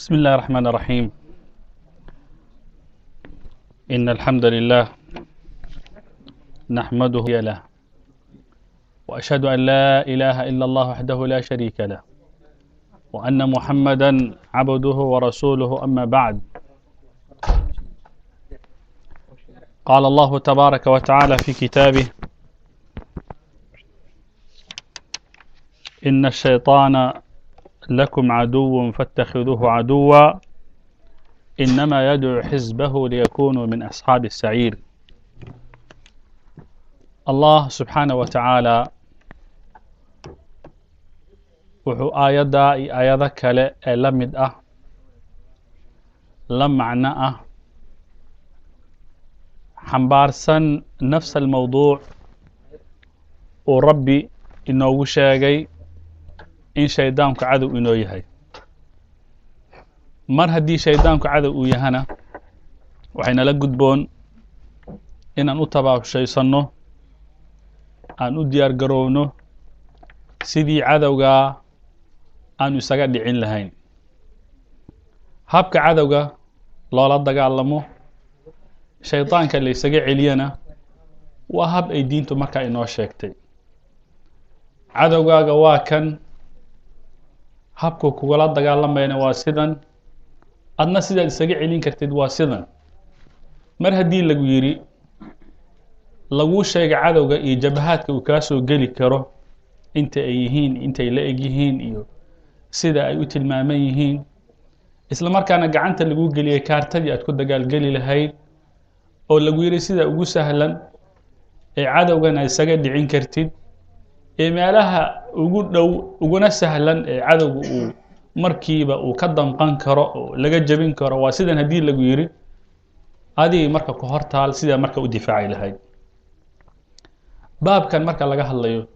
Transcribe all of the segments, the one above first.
بسم الله الرحمن الرحيم. إن الحمد لله نحمده له، وأشهد أن لا إله إلا الله وحده لا شريك له، وأن محمدا عبده ورسوله. أما بعد، قال الله تبارك وتعالى في كتابه: إن الشيطان لكم عدو فاتخذوه عدوا إنما يدعو حزبه ليكونوا من أصحاب السعير. Allah subxaanaه wa tacaala wuxuu aayaddaa iyo aayado kale ee la mid ah, la macno ah, xambaarsan nafs almowduuc uu Rabbi inoogu sheegay in shaydaanku cadow inoo yahay. Mar haddii shaydaanku cadow uu yahana, waxaynala gudboon inaan u tabaabshaysanno, aan u diyaar garoowno sidii cadowgaa aanu isaga dhicin lahayn. Habka cadowga loola dagaalamo, shaydaanka la isaga celiyana, waa hab ay diintu markaa inoo sheegtay. Cadowgaaga waa kan, habku kugula dagaalamayna waa sidan, adna sidaad isaga celin kartid waa sidan. Mar haddii lagu yidhi, laguu sheegay cadowga iyo jabahaadka uu kaa soo geli karo inta ay yihiin, intay la eg yihiin iyo sida ay u tilmaaman yihiin, isla markaana gacanta laguu geliyay kaartadii aad ku dagaalgeli lahayd, oo lagu yidhi sida ugu sahlan ee cadowgan aad isaga dhicin kartid ee meelaha ugu dhow uguna sahlan ee cadowga uu markiiba uu ka damqan karo oo laga jebin karo waa sidan, haddii lagu yidhi, adigii marka ku hortaal sidaa marka u difaaci lahayd. Baabkan marka laga hadlayo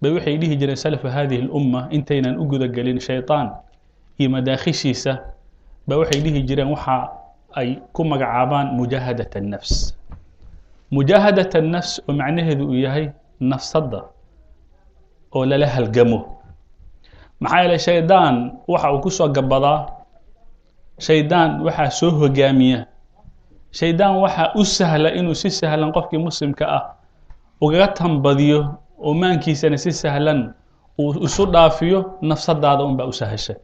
bay waxay dhihi jireen salafu hadihi اlumma, intaynan u guda gelin shayطaan iyo madaakhishiisa, ba waxay dhihi jireen waxa ay ku magacaabaan mujaahadat الnafs. Mujaahadat الnafs oo macnaheedu uu yahay nafsadda oo lala halgamo. Maxaa yeeley, shaydaan waxa uu kusoo gabadaa, shaydaan waxaa soo hogaamiya, shaydaan waxaa u sahla inuu si sahlan qofkii muslimka ah ugaga tambadiyo oo maankiisana si sahlan uu isu dhaafiyo. Nafsadaada unbaa u sahasha.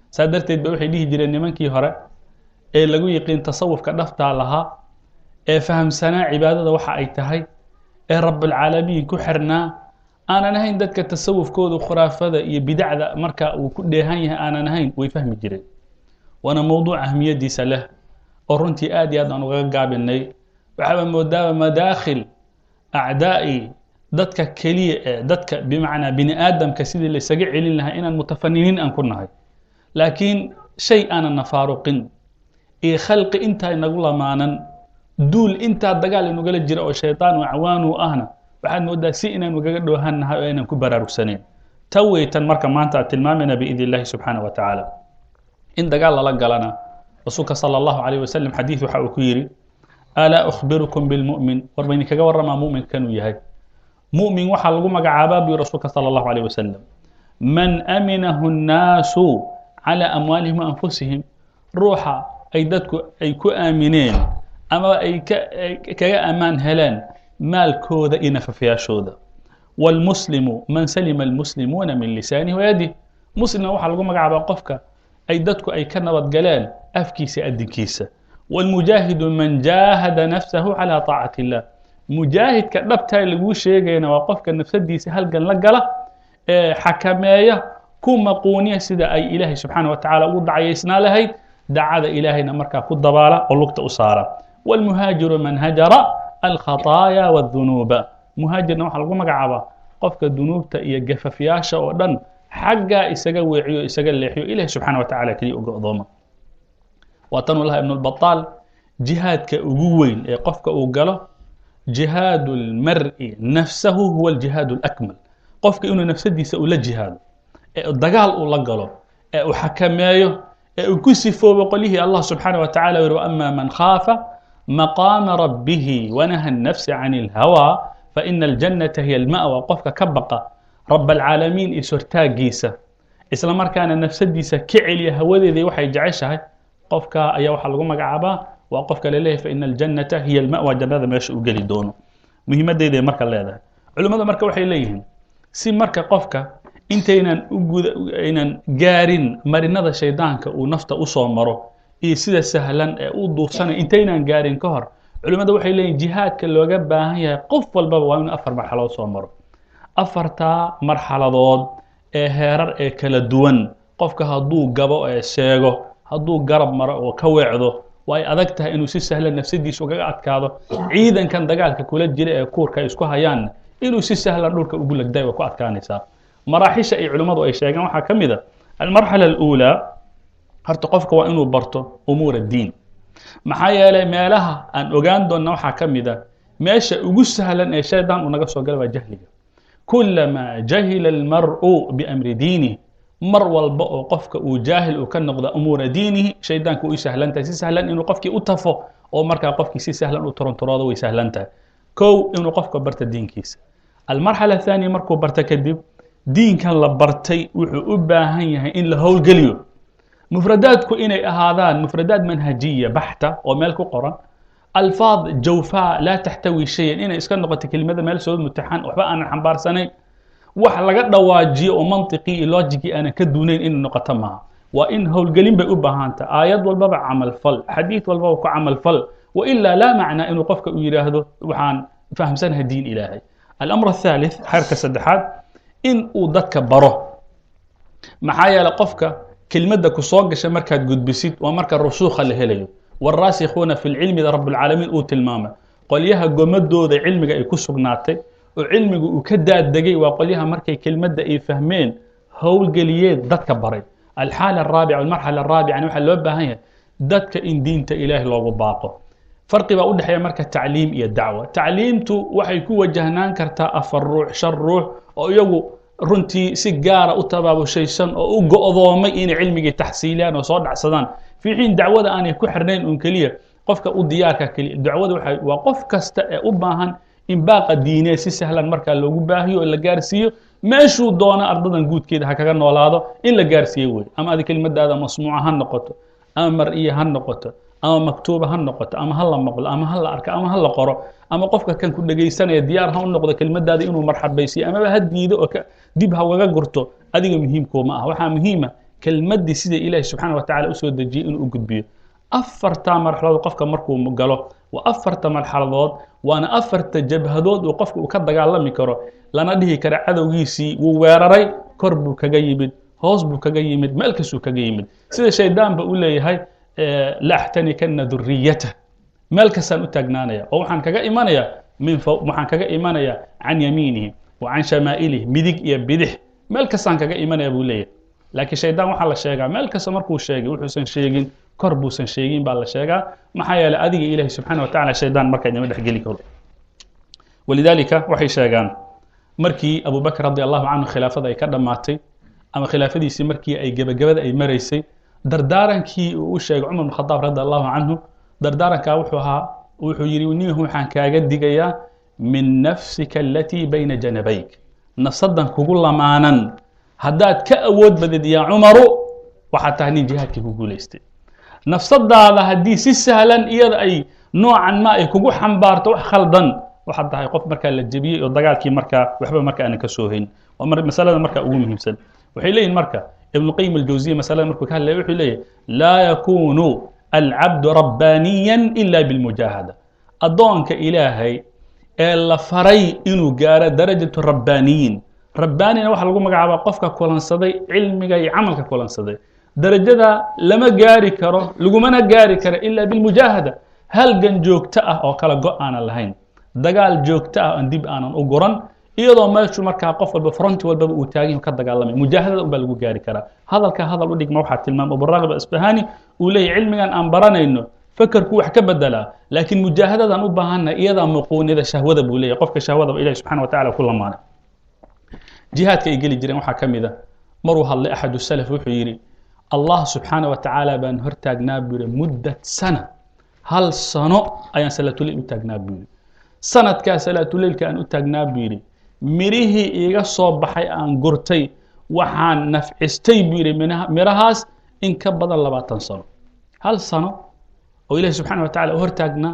Saa darteed ba waxay dhihi jireen nimankii hore ee lagu yiqiin tasawufka dhaftaa lahaa, ee fahamsanaa cibaadada waxa ay tahay, ee Rabulcaalamiin ku xirnaa, aanan ahayn dadka tasawufkoodu khuraafada iyo bidacda marka uu ku dheehan yahay aanan ahayn, way fahmi jireen. Waana mowduuc ahmiyadiisa leh oo runtii aad iyo aad aan ugaga gaabinay. Waxaaba moodaaba madaakhil acdaa'i dadka keliya ee dadka, bimacnaa bini aadamka, sidii la isaga celin lahaa inaan mutafaniniin aan ku nahay, laakiin shay aanan na faaruqin iyo khalqi intaa inagu lamaanan, duul intaa dagaal inugala jira oo shayطaan o acwaanu ahna, waxaad moodaa si inaan ugaga dhoohan nahay oo aynan ku baraarugsanayn. Ta weytan marka maanta aad tilmaamayna biidn illahi subxaanaه wa tacaala. In dagaal lala galana, rasuulka salى اllahu alayh wasalam xadiid waxa uu ku yidhi: "Alaa أkhbirukum bilmu'min?" War ba idinkaga warramaa mu'minka kanuu yahay? Mu'min waxaa lagu magacaabaa, buu rasuulka salى اllahu alayh wasalam, man aminahu الnaasu calى amwaalihim wa anfusihim, ruuxa ay dadku ay ku aamineen ama ay kaga ammaan heleen maalkooda iyo nafafayaashooda. Wاlmuslimu man salima almuslimuuna min lisaanihi wayadih. Muslimna waxaa lagu magacaabaa qofka ay dadku ay ka nabadgaleen afkiisa, adinkiisa. Wاlmujaahidu man jaahada nafsahu calى طaacati الlah. Mujaahidka dhabtaa laguu sheegayana waa qofka nafsadiisa halgan la gala ee xakameeya, ku maquuniya sida ay Ilaahay subxaanaه wa tacala ugu dacayaysnaa lahayd, dacada Ilaahayna markaa ku dabaala oo lugta u saara. Wاlmuhaajiru man hajara alkhaطaaya wالdunuuba. Muhaajirna waxaa lagu magacaabaa qofka dunuubta iyo gafafyaasha oo dhan xaggaa isaga weeciyo, isaga leexiyo, Ilahi subxaana wa tacala keliya uga odooma. Waa tanuu laha Ibn اlbaطaal: jihaadka ugu weyn ee qofka uu galo, jihaad اlmar'i nafsahu huwa aljihaad اlakmal. Qofka inuu nafsadiisa ula jihaado ee dagaal uu la galo ee uu xakameeyo ee uu ku sifoobo qolyihii Allah subxaanaه wa tacala yiri: "Ama man khaafa maqaama rabbihi wanaha الnafsa can اlhawى faina aljannata hiya alma'wa." Qofka ka baqa Rab alcaalamiin is hortaagiisa, Isla markaana nafsadiisa ka celiya hawadeedii waxay jeceshahay, qofka ayaa waxaa lagu magacaabaa waa qofka laleeyahay fa ina aljannata hiya alma'wa, jannada meesha uu geli doono. Muhiimadeyday marka leedahay culimmada marka waxay leeyihiin si marka qofka intaynan uguda aynan gaarin marinada shaydaanka uu nafta usoo maro iyo sida sahlan ee u duufsanay intaynan gaarin ka hor, culimmada waxay leeyihin jihaadka looga baahan yahay qof walbaba waa inuu 4 marxaladood soo maro. Afartaa marxaladood ee heerar ee kala duwan qofka hadduu gabo ee sheego, hadduu garab maro oo ka weecdo, waa ay adag tahay inuu si sahlan nafsadiisa ugaga adkaado ciidankan dagaalka kula jira ee kuurka ay isku hayaan, inuu si sahlan dhulka ugu legday way ku adkaanaysaa. Maraaxisha ay culimmadu ay sheegeen waxaa ka mid a almarxala aluulaa, horta qofka waa inuu barto umuur addiin. Maxaa yeelay meelaha aan ogaan doonna waxaa ka mid a meesha ugu sahlan ee shaydaan uu naga soo gala waa jahliga. Kulamaa jahila almar'u biamri diinih, mar walba oo qofka uu jaahil uu ka noqdo umuura diinihi, shaydaanku way sahlan tahay si sahlan inuu qofkii u tafo oo markaa qofkii si sahlan u turonturoodo way sahlan tahay. Kow, inuu qofka barta diinkiisa. Almarxala athaaniya, markuu barta kadib diinkan la bartay wuxuu u baahan yahay in la howlgeliyo. Mufradaadku inay ahaadaan mufradaad manhajiya baxta oo meel ku qoran, alfaad jawfaa laa taxtawi shayan inay iska noqoto kelimada meel soo mutaxan waxba aanan xambaarsanayn, wax laga dhawaajiyo oo mantiqii iyo logigii aanan ka duunayn inay noqoto maaha. Waa in howlgelin bay u baahanta, aayad walbaba camal fal, xadiid walbaba ku camal fal, wailaa laa macnaa inuu qofka uu yidhaahdo waxaan fahamsanahay diin Ilaahay. Alamr athalith, xeerka saddexaad, in uu dadka baro. Maxaa yeelay qofka kelmadda ku soo gasha markaad gudbisid waa marka rusuukha la helayo. Waalraasikhuuna fi lcilmida Rabbulcaalamiin uu tilmaamay, qolyaha gomadooda cilmiga ay ku sugnaatay oo cilmigu uu ka daadegay waa qolyaha markay kelmadda ay fahmeen howlgeliyeen dadka baray. Alxaala araabica, almarxala araabicana, waxaa loo baahan yahay dadka in diinta Ilaahay loogu baaqo. Farqi baa u dhexeeya marka tacliim iyo dacwa. Tacliimtu waxay ku wajahnaan kartaa 4 ruux, 5 ruux oo iyagu runtii si gaara u tabaabushaysan oo u go'doomay inay cilmigii taxsiiliyaan oo soo dhacsadaan, fii xiin dacwada aanay ku xirnayn uun keliya qofka u diyaarka keliya. Dacwada waxa waa qof kasta ee u baahan in baaqa diineed si sahlan markaa loogu baahiyo oo la gaarsiiyo meeshuu doono ardadan guudkeeda ha kaga noolaado in la gaarsiiyo wey. Ama adi kelimadaada masmuuca ha noqoto, ama mar'iya ha noqoto, ama maktuuba ha noqoto, ama ha la maqlo, ama ha la arko, ama ha la qoro, ama qofka kan ku dhegaysanaya diyaar ha u noqdo kelimadaada inuu marxabaysiyo amaba ha diido oo dib ha ugaga gurto, adiga muhiimkooma ah. Waxaa muhiima kelmaddii sida Ilaahi subxaana wa tacala usoo dejiyey inuu u gudbiyo. Afartaa marxaladood qofka markuu galo waa afarta marxaladood, waana afarta jabhadood uu qofka uu ka dagaalami karo, lana dhihi kara cadowgiisii wuu weeraray, kor buu kaga yimid, hoos buu kaga yimid, meel kastuu kaga yimid. Sida shaydaanba u leeyahay la axtanikana duriyata, meel kastaan u taagnaanaya oo waxaan kaga imanaya min waxaan kaga imanaya can yamiinihi wa can shamaa'ilihi, midig iyo bidix, meel kastaan kaga imanaya buu leeyahay. Laakiin shaydaan waxaa la sheegaa meel kasta markuu sheegay wuxuusan sheegin, kor buusan sheegin baa la sheegaa. Maxaa yeelay adiga Ilahi subxaana wa tacala shaydaan markaa idima dhex geli karo. Walidaalika waxay sheegaan markii Abu Bakr radi allahu canhu khilaafada ay ka dhammaatay ama khilaafadiisii markii ay gebagabada ay maraysay, dardaarankii uu u sheegay Cumar bn Khadaab radi allahu canhu, dardaarankaa wuxuu ahaa, wuxuu yidhi: ninhu waxaan kaaga digayaa min nafsika alatii bayna janabayk, nafsadan kugu lamaanan haddaad ka awood badid yaa Cumaru waxaad tahay nin jihaadkii ku guulaystay. Nafsadaada haddii si sahlan iyada ay noocan ma ay kugu xambaarto wax khaldan, waxaad tahay qof markaa la jebiyey oo dagaalkii markaa waxba marka aanan ka soo hayn. Waa masalada marka ugu muhiimsan. Waxay leeyihin marka Ibnuqayim Aljawziya masalada markuu ka hadlaya wuxuu leeyahy: laa yakunu alcabdu rabbaaniya ila bilmujaahada. Addoonka Ilaahay ee la faray inuu gaaro darajatu rabbaaniyiin, rabbaanina waxaa lagu magacaabaa qofka kulansaday cilmiga iyo camalka kulansaday, darajada lama gaari karo, lagumana gaari karo ila bilmujaahada, halgan joogto ah oo kala go' aanan lahayn, dagaal joogto ah aan dib aanan u guran, iyadoo meeshu markaa qof walba fronti walbaba uu taagan ka dagaalamay. Mujaahadada un baa lagu gaari karaa. Hadalka hadal u dhigma waxaa tilmaama Aburaaqib Asbahani uu leeyahy: cilmigan aan baranayno fakerku wax ka bedelaa, laakiin mujaahadadan u baahannahay iyadaa muquunida shahwada buu leeyahy. Qofka shahwadaba Ilahi subxana wa tacala ku lamaanay. Jihaadka ay geli jireen waxaa ka mid a maruu hadlay axadu salaf wuxuu yidhi: Allah subxaana wa tacaala baan hor taagnaa buu yihi muddat sana, hal sano ayaan salaatuleyl u taagnaa buu yidhi. Sanadkaa salaatuleylka aan u taagnaa buu yidhi, mirihii iiga soo baxay aan gurtay Waxaan nafcistay, buu yidhi, mirahaas in ka badan 20 sano. Hal sano oo Ilahi subxaana wa tacala u hortaagnaa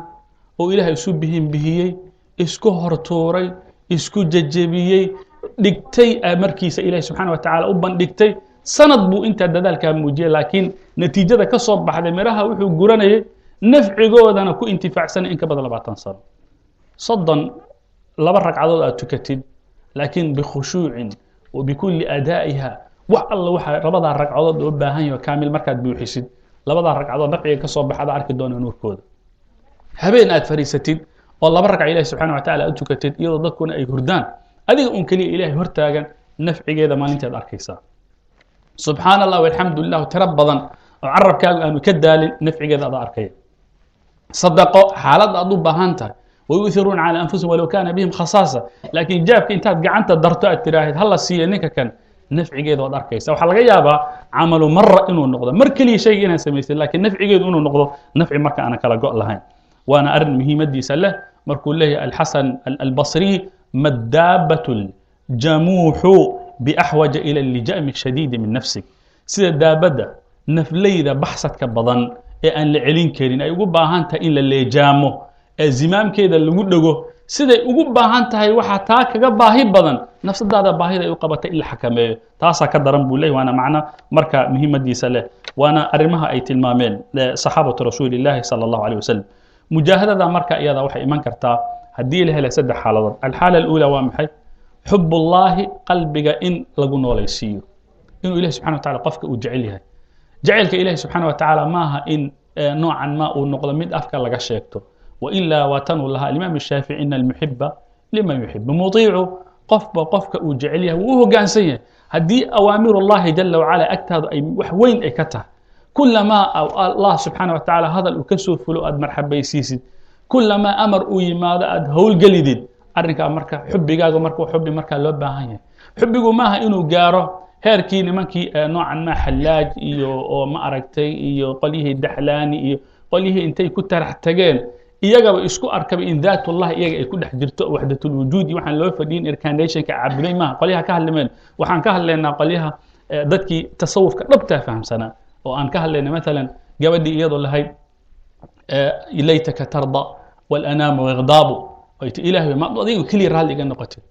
oo Ilahay isu bihin bihiyey, isku hortuuray, isku jejebiyey, dhigtay markiisa Ilahi subxaana wa tacala u bandhigtay. Sanad buu intaa dadaalkaa muujiyey, laakiin natiijada ka soo baxday, miraha wuxuu guranayay, nafcigoodana ku intifaacsanay in ka badan 20 sano. 32 ragcadood aad tukatid, laakiin bikhushuucin wa bikuli adaa'iha, wax alla waxa labadaa ragcadood oo baahan yaho kaamil markaad buuxisid, labadaa ragcadood nafciga ka soo baxada arki doona nuurkooda. Habeen aad fariisatid oo laba ragca Ilahi subxana wa tacala aad tukatid, iyadoo dadkuna ay hurdaan, adiga un keliya Ilahay hortaagan, nafcigeeda maalinteed arkaysaa. Subxaana Allah alxamdu lilah tiro badan oo carabkaagu aanu ka daalin, nafcigeeda ada arkaya. Sadaqo xaalad aad u baahan tahay, wayu'iruuna calى anfusihim walow kana bihim khasaasa, laakiin jaabka intaad gacanta darto aad tiraahid hala siiya ninka kan, nafcigeeda waad arkaysa. Waxaa laga yaabaa camalu mara inuu noqdo mar keliya shayga inaan samaystay, lakiin nafcigeedu inuu noqdo nafci marka aanan kala go' lahayn. Waana arrin muhiimadiisa leh markuu leeyahay Alxasan Albasriy: madaabat jamuuxu biaxwaja ila lijami shadiidi min nafsik. Sida daabadda nafleyda baxsadka badan ee aan la celin karin ay ugu baahan tahay in la leejaamo ee zimaamkeeda lagu dhego, siday ugu baahan tahay waxaa taa kaga baahi badan nafsadaada baahida ay u qabatay in la xakameeyo. Taasaa ka daran, buu leeyay. Waana macno marka muhiimadiisa leh, waana arrimaha ay tilmaameen saxaabatu rasuuli llahi sala allahu alيh wasalam. Mujaahadada marka iyada waxay iman kartaa haddii la hela saddex xaaladood. Alxaala alأuulى waa maxay? Xub ullaahi qalbiga in lagu noolaysiiyo, inuu Ilahi subxana wa tacala qofka uu jecel yahay. Jacaylka Ilahi subxaana wa tacaala maaha in noocan ma uu noqdo mid afka laga sheegto, wailaa waa tanuu lahaa Alimaam Shaafici: ina almuxiba liman yuxib muطiicu. Qofba qofka uu jecel yahay wuu u hoggaansan yahay. Haddii awaamir اllahi jala wacala agtaadu ay wax weyn ay ka tahay, kulamaa Allah subxaana wa tacala hadal uu ka soo fulo aad marxabaysiisid, kulamaa amar uu yimaado aad howlgelidid, arrinkaa marka xubigaaga marka xubi markaa loo baahan yahay. Xubigu maaha inuu gaaro heerkii nimankii noocan ma Xallaaj iyo oo ma aragtay iyo qolyihii Daxlaani iyo qolyihii intay ku tarax tageen iyagaba isku arkaba in daatullah iyaga ay ku dhex jirto, waxdatulwujuud iyo waxaan loo fadhiyin incarnationka caabuday maaha. Qolyaha ka hadlimeen, waxaan ka hadlaynaa qolyaha dadkii tasawufka dhabtaa fahamsanaa oo aan ka hadlayna, maalan gabadhii iyadoo lahayd laytaka tarda walanaamu iqdaabu ay ti: Ilahay, ma adiga keliya raalli iga noqotid,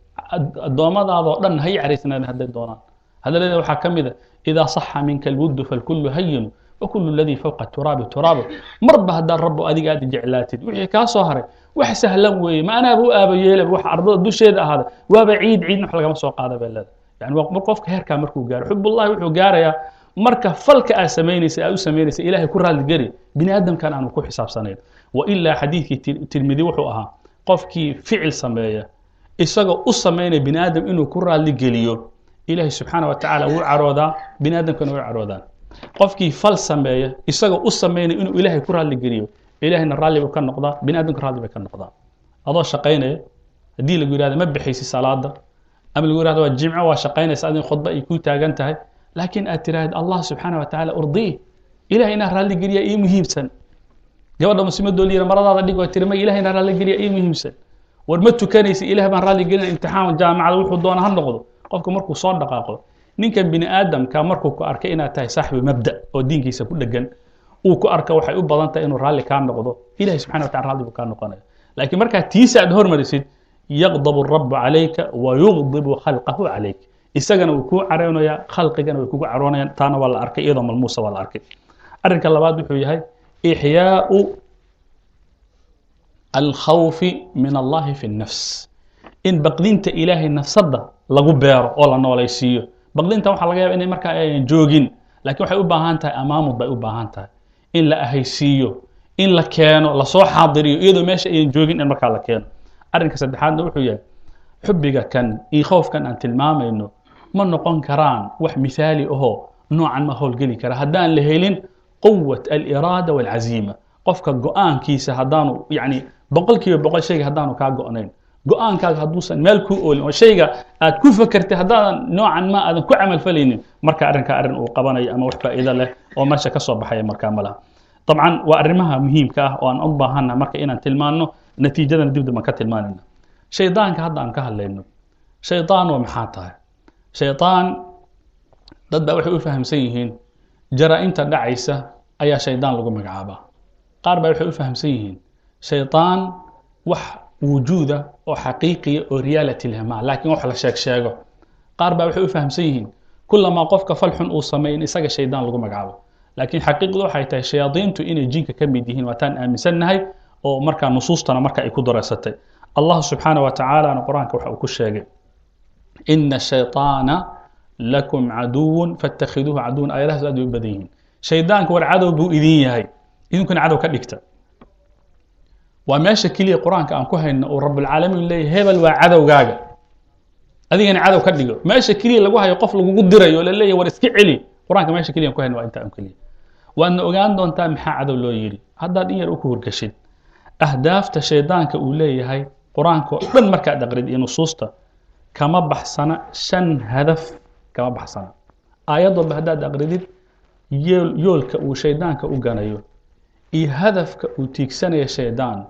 addoommadaadoo dhan hay caraysnaadeen hadday doonaan. Hadaladeeda waxaa ka mid a: idaa saxa minka alwuddu falkullu hayinu wakulu ladii fawqa turaabi turaabu. Marba haddaan Rabbo adiga aad jeclaatid, wixii kaa soo haray wax sahlan weeye, ma anaaba u aaba yeelaba, wax ardada dusheeda ahaada waaba ciid, ciidna wax lagama soo qaada bay leedahay. Yani waa qofka heerkaa markuu gaaro xubullahi, wuxuu gaarayaa marka falka aad samaynaysa aad u samaynaysa Ilahay ku raalligeli, bini aadamkan aanu ku xisaabsanayn. Wailaa xadiidkii Tirmidi wuxuu ahaa: qofkii ficil sameeya isagoo u samaynaya bini aadam inuu ku raalligeliyo, Ilahay subxaana wa tacaala wuu caroodaa, bini aadamkana way caroodaan. Qofkii fal sameeya isagoo u samaynaya inuu Ilaahay ku raalligeliyo, Ilahayna raalli buu ka noqdaa, bini aadamka raalli bay ka noqdaa. Adoo shaqaynaya haddii lagu yihahdo ma bixaysi salaada, ama lagu yihahdo waa jimco, waa shaqaynaysa adin khudba ay ku taagan tahay, laakiin aad tiraahid Allah subxaana wa tacaala urdii, Ilahay inaa raalli geliya ii muhiimsan. Gabadha muslimadoo la yira maradaada dhig, waa tiri may, Ilahay inaa raalli geliya ii muhiimsan. War ma tukanaysa? Ilaah baan raalli gelina, imtixaan jaamacada wuxuu doona ha noqdo. Qofka markuu soo dhaqaaqo, ninkan bini aadamka markuu ku arkay inaad tahay saaxibu mabda oo diinkiisa ku dhegan uu ku arka, waxay u badan tahay inuu raalli kaa noqdo. Ilahay subxana wa tacala raalli buu kaa noqonaya. Laakiin markaa tiisa aad hormarisid, yaqdabu rabu calayka wa yugdibu khalqahu calayk. Isagana wuu kuu caroonayaa, khalqigana way kugu caroonayaan. Taana waa la arkay, iyadoo malmuusa waa la arkay. Arrinka labaad wuxuu yahay ixyaau alkhawfi min allahi fi الnafs, in baqdinta Ilaahay nafsadda lagu beero oo la noolaysiiyo. Baqdinta waxaa laga yaba inay markaa ayan joogin, lakin waxay u baahan tahay amaamud bay u baahan tahay, in la ahaysiiyo, in la keeno, lasoo xaadiriyo iyadoo meesha ayan joogin in markaa la keeno. Arrinka saddexaadna wuxuu yahay xubbiga kan iyo khoofkan aan tilmaamayno ma noqon karaan wax mithaali ahoo noocan ma howlgeli kara haddaan la helin quwat aliraada walcaziima. Qofka go-aankiisa haddaanu yani 100% shayga haddaanu kaa go-nayn, go-aankaaga hadduusan meel kuu oolin oo shayga aad ku fakertay haddaadan noocan ma aadan ku camal falaynin, marka arrinkaa arrin uu qabanayo ama wax faa'iido leh oo meesha ka soo baxaya markaa ma laha. Dabcan waa arrimaha muhiimka ah oo aan u baahanna marka inaan tilmaanno, natiijadana dib dib aan ka tilmaanayna. Shaydaanka hadda aan ka hadlayno, shaydaan waa maxaa tahay? Shaydaan Dad baa waxay u fahamsan yihiin jaraa-imta dhacaysa ayaa shaydaan lagu magacaabaa. Qaar baa waxay u fahamsan yihiin shaydaan wax wujuuda oo xaqiiqiya oo reality leh maa, laakiin wax la sheeg sheego. Qaar baa waxay u fahamsan yihiin kulamaa qofka fal xun uu sameey in isaga shaydaan lagu magacaabo, laakiin xaqiiqdu waxay tahay shayaadiintu inay jinka ka mid yihiin, waataan aaminsannahay oo markaa nusuustana marka ay ku dareysatay. Allah subxaana wa tacaalana qur-aanka waxa uu ku sheegay ina shayطaana lakum caduwun faاtakhiduuhu caduwan. Aayadahaas aad bay u badan yihiin. Shaydaanka war cadow buu idin yahay, idinkuna cadow ka dhigta. Waa meesha keliya qur-aanka aan ku hayno uu rabulcaalamiin leeyahy hebel waa cadowgaaga, adigana cadow ka dhigo. Meesha keliya lagu hayo qof lagugu dirayo oo la leeyahy war iska celi, qur-aanka meesha keliya aan ku hayno waa intaa un keliya. Waadna ogaan doontaa maxaa cadow loo yidhi haddaad in yar u kuhurgashid ahdaafta shaydaanka uu leeyahay. Qur-aanka oo dhan markaad aqrid iyo nusuusta kama baxsana 5 hadaf, kama baxsana. Aayad walba haddaad aqridid yoolka uu shaydaanka u ganayo iyo hadafka uu tiigsanayo shaydaan,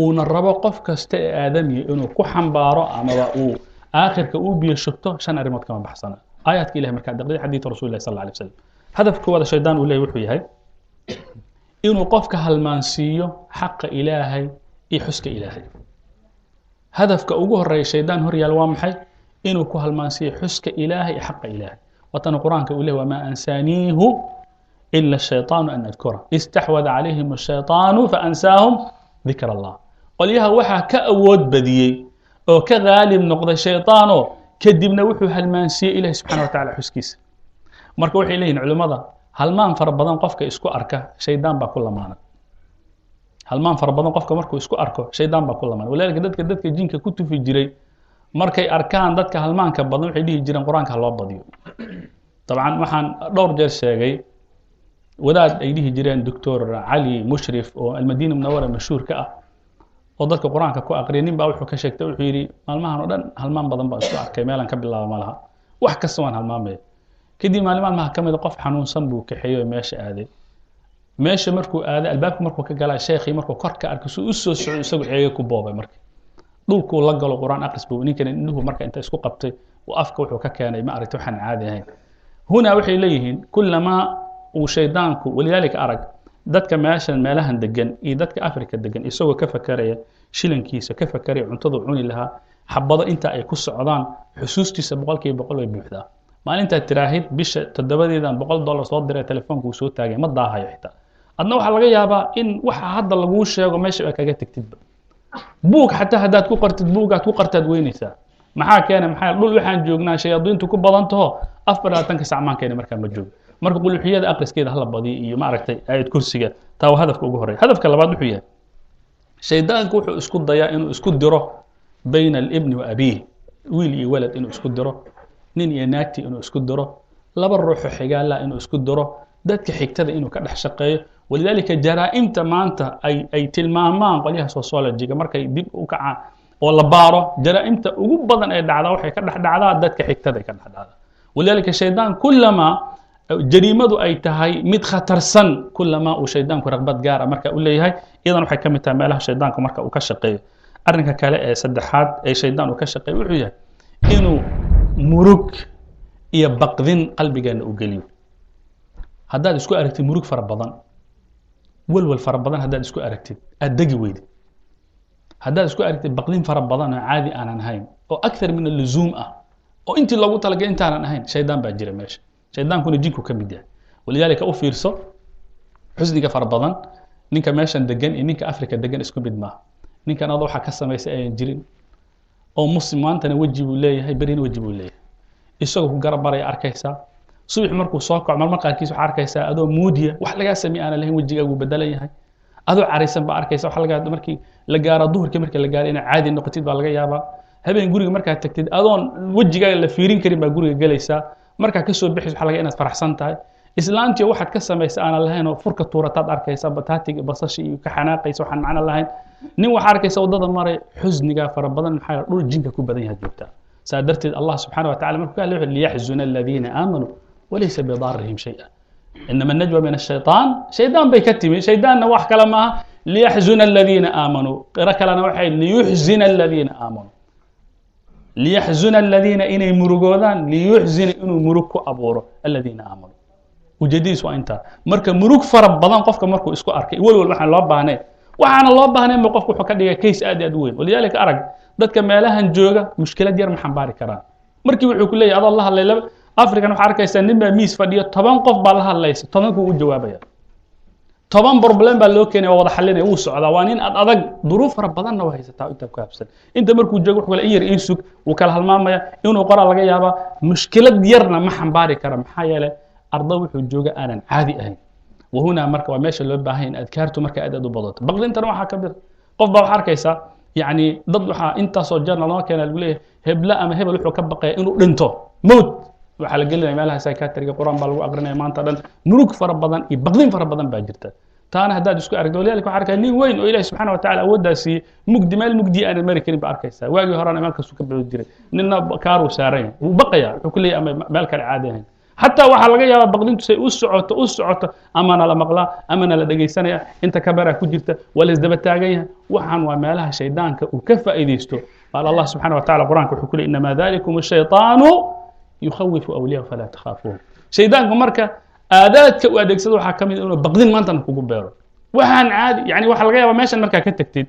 uuna rabo qof kasta ee aadamiya inuu ku xambaaro amaba uu aakhirka uu biyo shubto, 5 arrimood kama baxsana aayaadka ilahi markaad aqridid, xadiidka rasul illahi sal alla alay wasalam. Hadafka koowaad shaydaan uu leeyahy wuxuu yahay inuu qofka halmaansiiyo xaqa ilaahay iyo xuska ilaahay. Hadafka ugu horeeya shaydaan hor yaal waa maxay? Inuu ku halmaansiiyo xuska ilaahay iyo xaqa ilaahay. Waatana qur-aanka uu lehy wamaa ansaaniihu ila shayطaanu an adkura istaxwada calayhim الshayطaanu faansaahum dikr allah. Qolyaha waxaa ka awood badiyey oo ka gaalib noqday shayطaano, kadibna wuxuu halmaansiiyey ilahi subxana wa tacala xuskiisa. Marka waxay leeyihin culimmada, halmaan fara badan qofka isku arka shaydaan baa ku lamaana. Halmaan fara badan qofka markuu isku arko shaydaan baa ku lamaana. Walidaalika dadka jinka ku tufi jiray markay arkaan dadka halmaanka badan waxay dhihi jireen qur-aanka ha loo badiyo. Dabcan waxaan dhowr jeer sheegay wadaad ay dhihi jireen Doctor Cali Mushrif oo Almadiina Munawara mashhuur ka ah oo dadka qur-aanka ku aqriya. Nin baa wuxuu ka sheegtay, wuxuu yidhi maalmahan oo dhan halmaan badan baan isku arkay, meelaan ka bilaaba ma laha, wax kasta waan halmaamaya. Kadib maalin maalmaha ka mida qof xanuunsan buu kaxeeyey oo meesha aaday. Meesha markuu aaday, albaabka markuu ka galaa, sheekhii markuu kor ka arkay suu u soo socdo isagu ceega ku boobay. Marka dhulkuu la galo qur-aan aqris buu ninkan indhuhu marka inta isku qabtay uu afka wuxuu ka keenay ma aragti waxaan caadi ahayn. Hunaa waxay leeyihiin kulamaa uu shaydaanku, walidaalika arag dadka meeshan meelahan degan iyo dadka Africa degan, isagoo ka fakaraya shilinkiisa, ka fakaraya cuntadu cuni lahaa, xabado inta ay ku socdaan, xusuustiisa 100% way buuxdaa. Maalintaad tiraahid bisha 7deedan $100 soo diray, telefoonka uu soo taagay, ma daahayo xitaa. Adna waxaa laga yaabaa in waxa hadda laguu sheego meesha ay kaga tegtidba. Buug xataa haddaad ku qortid, buugaad ku qortaad weynaysaa. Maxaa keenay? Maxaa dhul waxaan joognaa shayaadiintu ku badan taho, 24ka sac maan keena markaa ma joogo. Marka quluxiyada aqriskeeda hala badiyo iyo maaragtay aayad kursiga. Taa waa hadafka ugu horeya. Hadafka labaad wuxuu yahay shaydaanku wuxuu isku dayaa inuu isku diro bayna alibni wa abiih, wiil iyo walad inuu isku diro, nin iyo naagti inuu isku diro, laba ruuxo xigaala inuu isku diro, dadka xigtada inuu ka dhex shaqeeyo. Walidaalika jaraa-imta maanta ay tilmaamaan qolyaha sociologiga markay dib u kacaan oo la baaro, jaraa-imta ugu badan ee dhacdaa waxay ka dhex dhacdaa dadka xigtada ay ka dhex dhacdaa. Walidaalika shaydaan kulamaa jariimadu ay tahay mid khatarsan, kulamaa uu shaydaanku raqbad gaara marka u leeyahay, iyadan waxay ka mid tahay meelaha shaydaanku marka uu ka shaqeeyo. Arrinka kale ee saddexaad ee shaydaan uu ka shaqeeyo wuxuu yahay inuu murug iyo baqdin qalbigeena u geliyo. Haddaad isku aragtid murug fara badan, walwal fara badan, haddaad isku aragtid aad degi weydid, haddaad isku aragtid baqdin fara badan oo caadi aanan ahayn oo akthar min alluzuum ah oo intii loogu talagalay intaanan ahayn, shaydaan baa jira meesha. Shaydaankuna jinku ka mid yahay. Walidaalika u fiirso xusniga fara badan, ninka meeshan degan iyo ninka Africa degan isku mid maaha. Ninkan adoo waxaa ka samaysay ayan jirin oo muslim maantana weji buu leeyahay, berina weji buu leeyahay, isagoo ku garab maraya arkaysaa. Subax markuu soo kaco marmar qaarkiis waxaa arkaysaa adoo muudiya, wax lagaa sameey aanan lahayn, wejigaagu bedelan yahay, adoo caraysan baa arkaysa. Waxa laga markii la gaaro duhurkii, markii la gaaro inaad caadi noqotid baa laga yaabaa. Habeen guriga markaad tagtid adoon wejigaaga la fiirin karin baa guriga gelaysaa. Markaa kasoo bixis waxa laga inaad faraxsan tahay. Islaantii waxaad ka samaysa aanan lahayn oo furka tuurataad arkaysa, bataatiga basasha iyo ka xanaaqaysa waxaan macno lahayn. Nin waxaa arkaysa waddada maray xusnigaa fara badan. Maxaa dhul jinka ku badan yahay joogtaa. Saa darteed Allah subxaana wa tacala markuu ka hadlay wuxuu liyaxzuna aladiina aamanuu walaysa bidaarihim shay-a inama najwa min ashayطaan, shaydaan bay ka timi, shaydaanna wax kale maaha. Liyaxzuna aladiina aamanuu, qiro kalena waxay liyuxzina aladiina aamanuu. Liyaxzuna aladiina, inay murugoodaan, liyuxzina, inuu murug ku abuuro, aladiina aamanuu. Ujeedadiis waa intaa. Marka murug fara badan qofka markuu isku arkay, welwel waxaan loo baahnayn, waxaana loo baahnayn ba qofku wuxuu ka dhigay case aad iyo aad u weyn. Walidaalika arag dadka meelahan jooga, mushkilad yar ma xambaari karaan. Markii wuxuu ku leeyahy adoo la hadlay laba African, waxaa arkaysaa nin baa miis fadhiyo, 10 qof baa la hadlaysa, 10-kuu u jawaabaya, 10 problem baa loo keenaya, waa wada xalinaya, wuu socdaa. Waa nin ad adag, duruuf fara badanna waa haysataa. Inta ku habsan inta markuu joogo wuxuu kale in yar ii sug, wuu kala halmaamaya, inuu qoraa laga yaabaa. Mushkilad yarna ma xambaari kara. Maxaa yeelay arda wuxuu jooga aanan caadi ahayn. Wahunaa marka waa meesha loo baahan in adkaartu marka aad aad u badato. Baqdintana waxaa ka mid qof baa waxaa arkaysaa, yacni dad waxaa intaasoo jeerna loo keena, lagu leeyahay hebla ama hebel wuxuu ka baqaya inuu dhinto, mowt. Waxaa la gelinaya meelaha psychiatriga, Qur-aan baa lagu aqrinaya maanta dhan. Murug fara badan iyo baqdin fara badan baa jirta. Taana haddaad isku aragto, walidalika waxaa arkaya nin weyn oo Ilahi subxana wa tacala awooddaa siiyey, mugdi, meel mugdi aanan mari karin ba arkaysaa. Waagii horena meel kastuu ka bixi jiray, ninna kaaruu saaran yahay, wuu baqaya, wuxuu ku leeyahay ama meel kale caadi ahayn. Xataa waxaa laga yaabaa baqdintu say u socoto u socoto, ama nala maqlaa ama nala dhegaysanaya, inta kabaraa ku jirta, waa la isdaba taagan yahay. Waxaan waa meelaha shaydaanka uu ka faa'iidaysto. Qaal Allah subxana wa tacala Qur-aanka wuxuu ku leey: inamaa dalikum ashayطaanu yukhawifu awliyahu falaa takhaafuuhum. Shaydaanku marka aadaadka uu adeegsado waxaa ka mid inuu baqdin maantana kugu beero. Waxaan caadi, yani waxaa laga yaabaa meeshan markaa ka tagtid,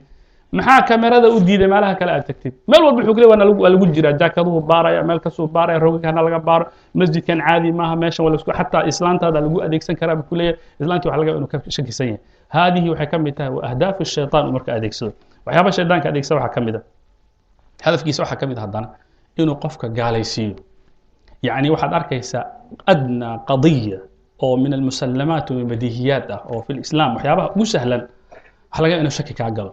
maxaa kamerada u diiday meelaha kale aad tagtid? Meel walba wuxuu ku leey waa lagu jiraa, jaakaduhu baaraya, meel kastuu baaraya, rogagana laga baaro, masjidkan caadi maaha, meeshan waa lasku, xataa islaantaada lagu adeegsan karaa buu ku leeyahay. Islaantii waxa laga yaaba inuu ka shakisan yahay. Haadihi waxay ka mid tahay wa ahdaafu shaytaan uu marka adeegsado. Waxyaaba shaydaanka adeegsada waxaa ka mid a, hadafkiisa waxaa ka mid a haddana inuu qofka gaalaysiiyo. Yacni waxaad arkaysaa adnaa qadiya oo min almusallamaat wa badiihiyaat ah oo fi lislaam, waxyaabaha ugu sahlan, waxa laga yaaba inuu shaki kaa galo.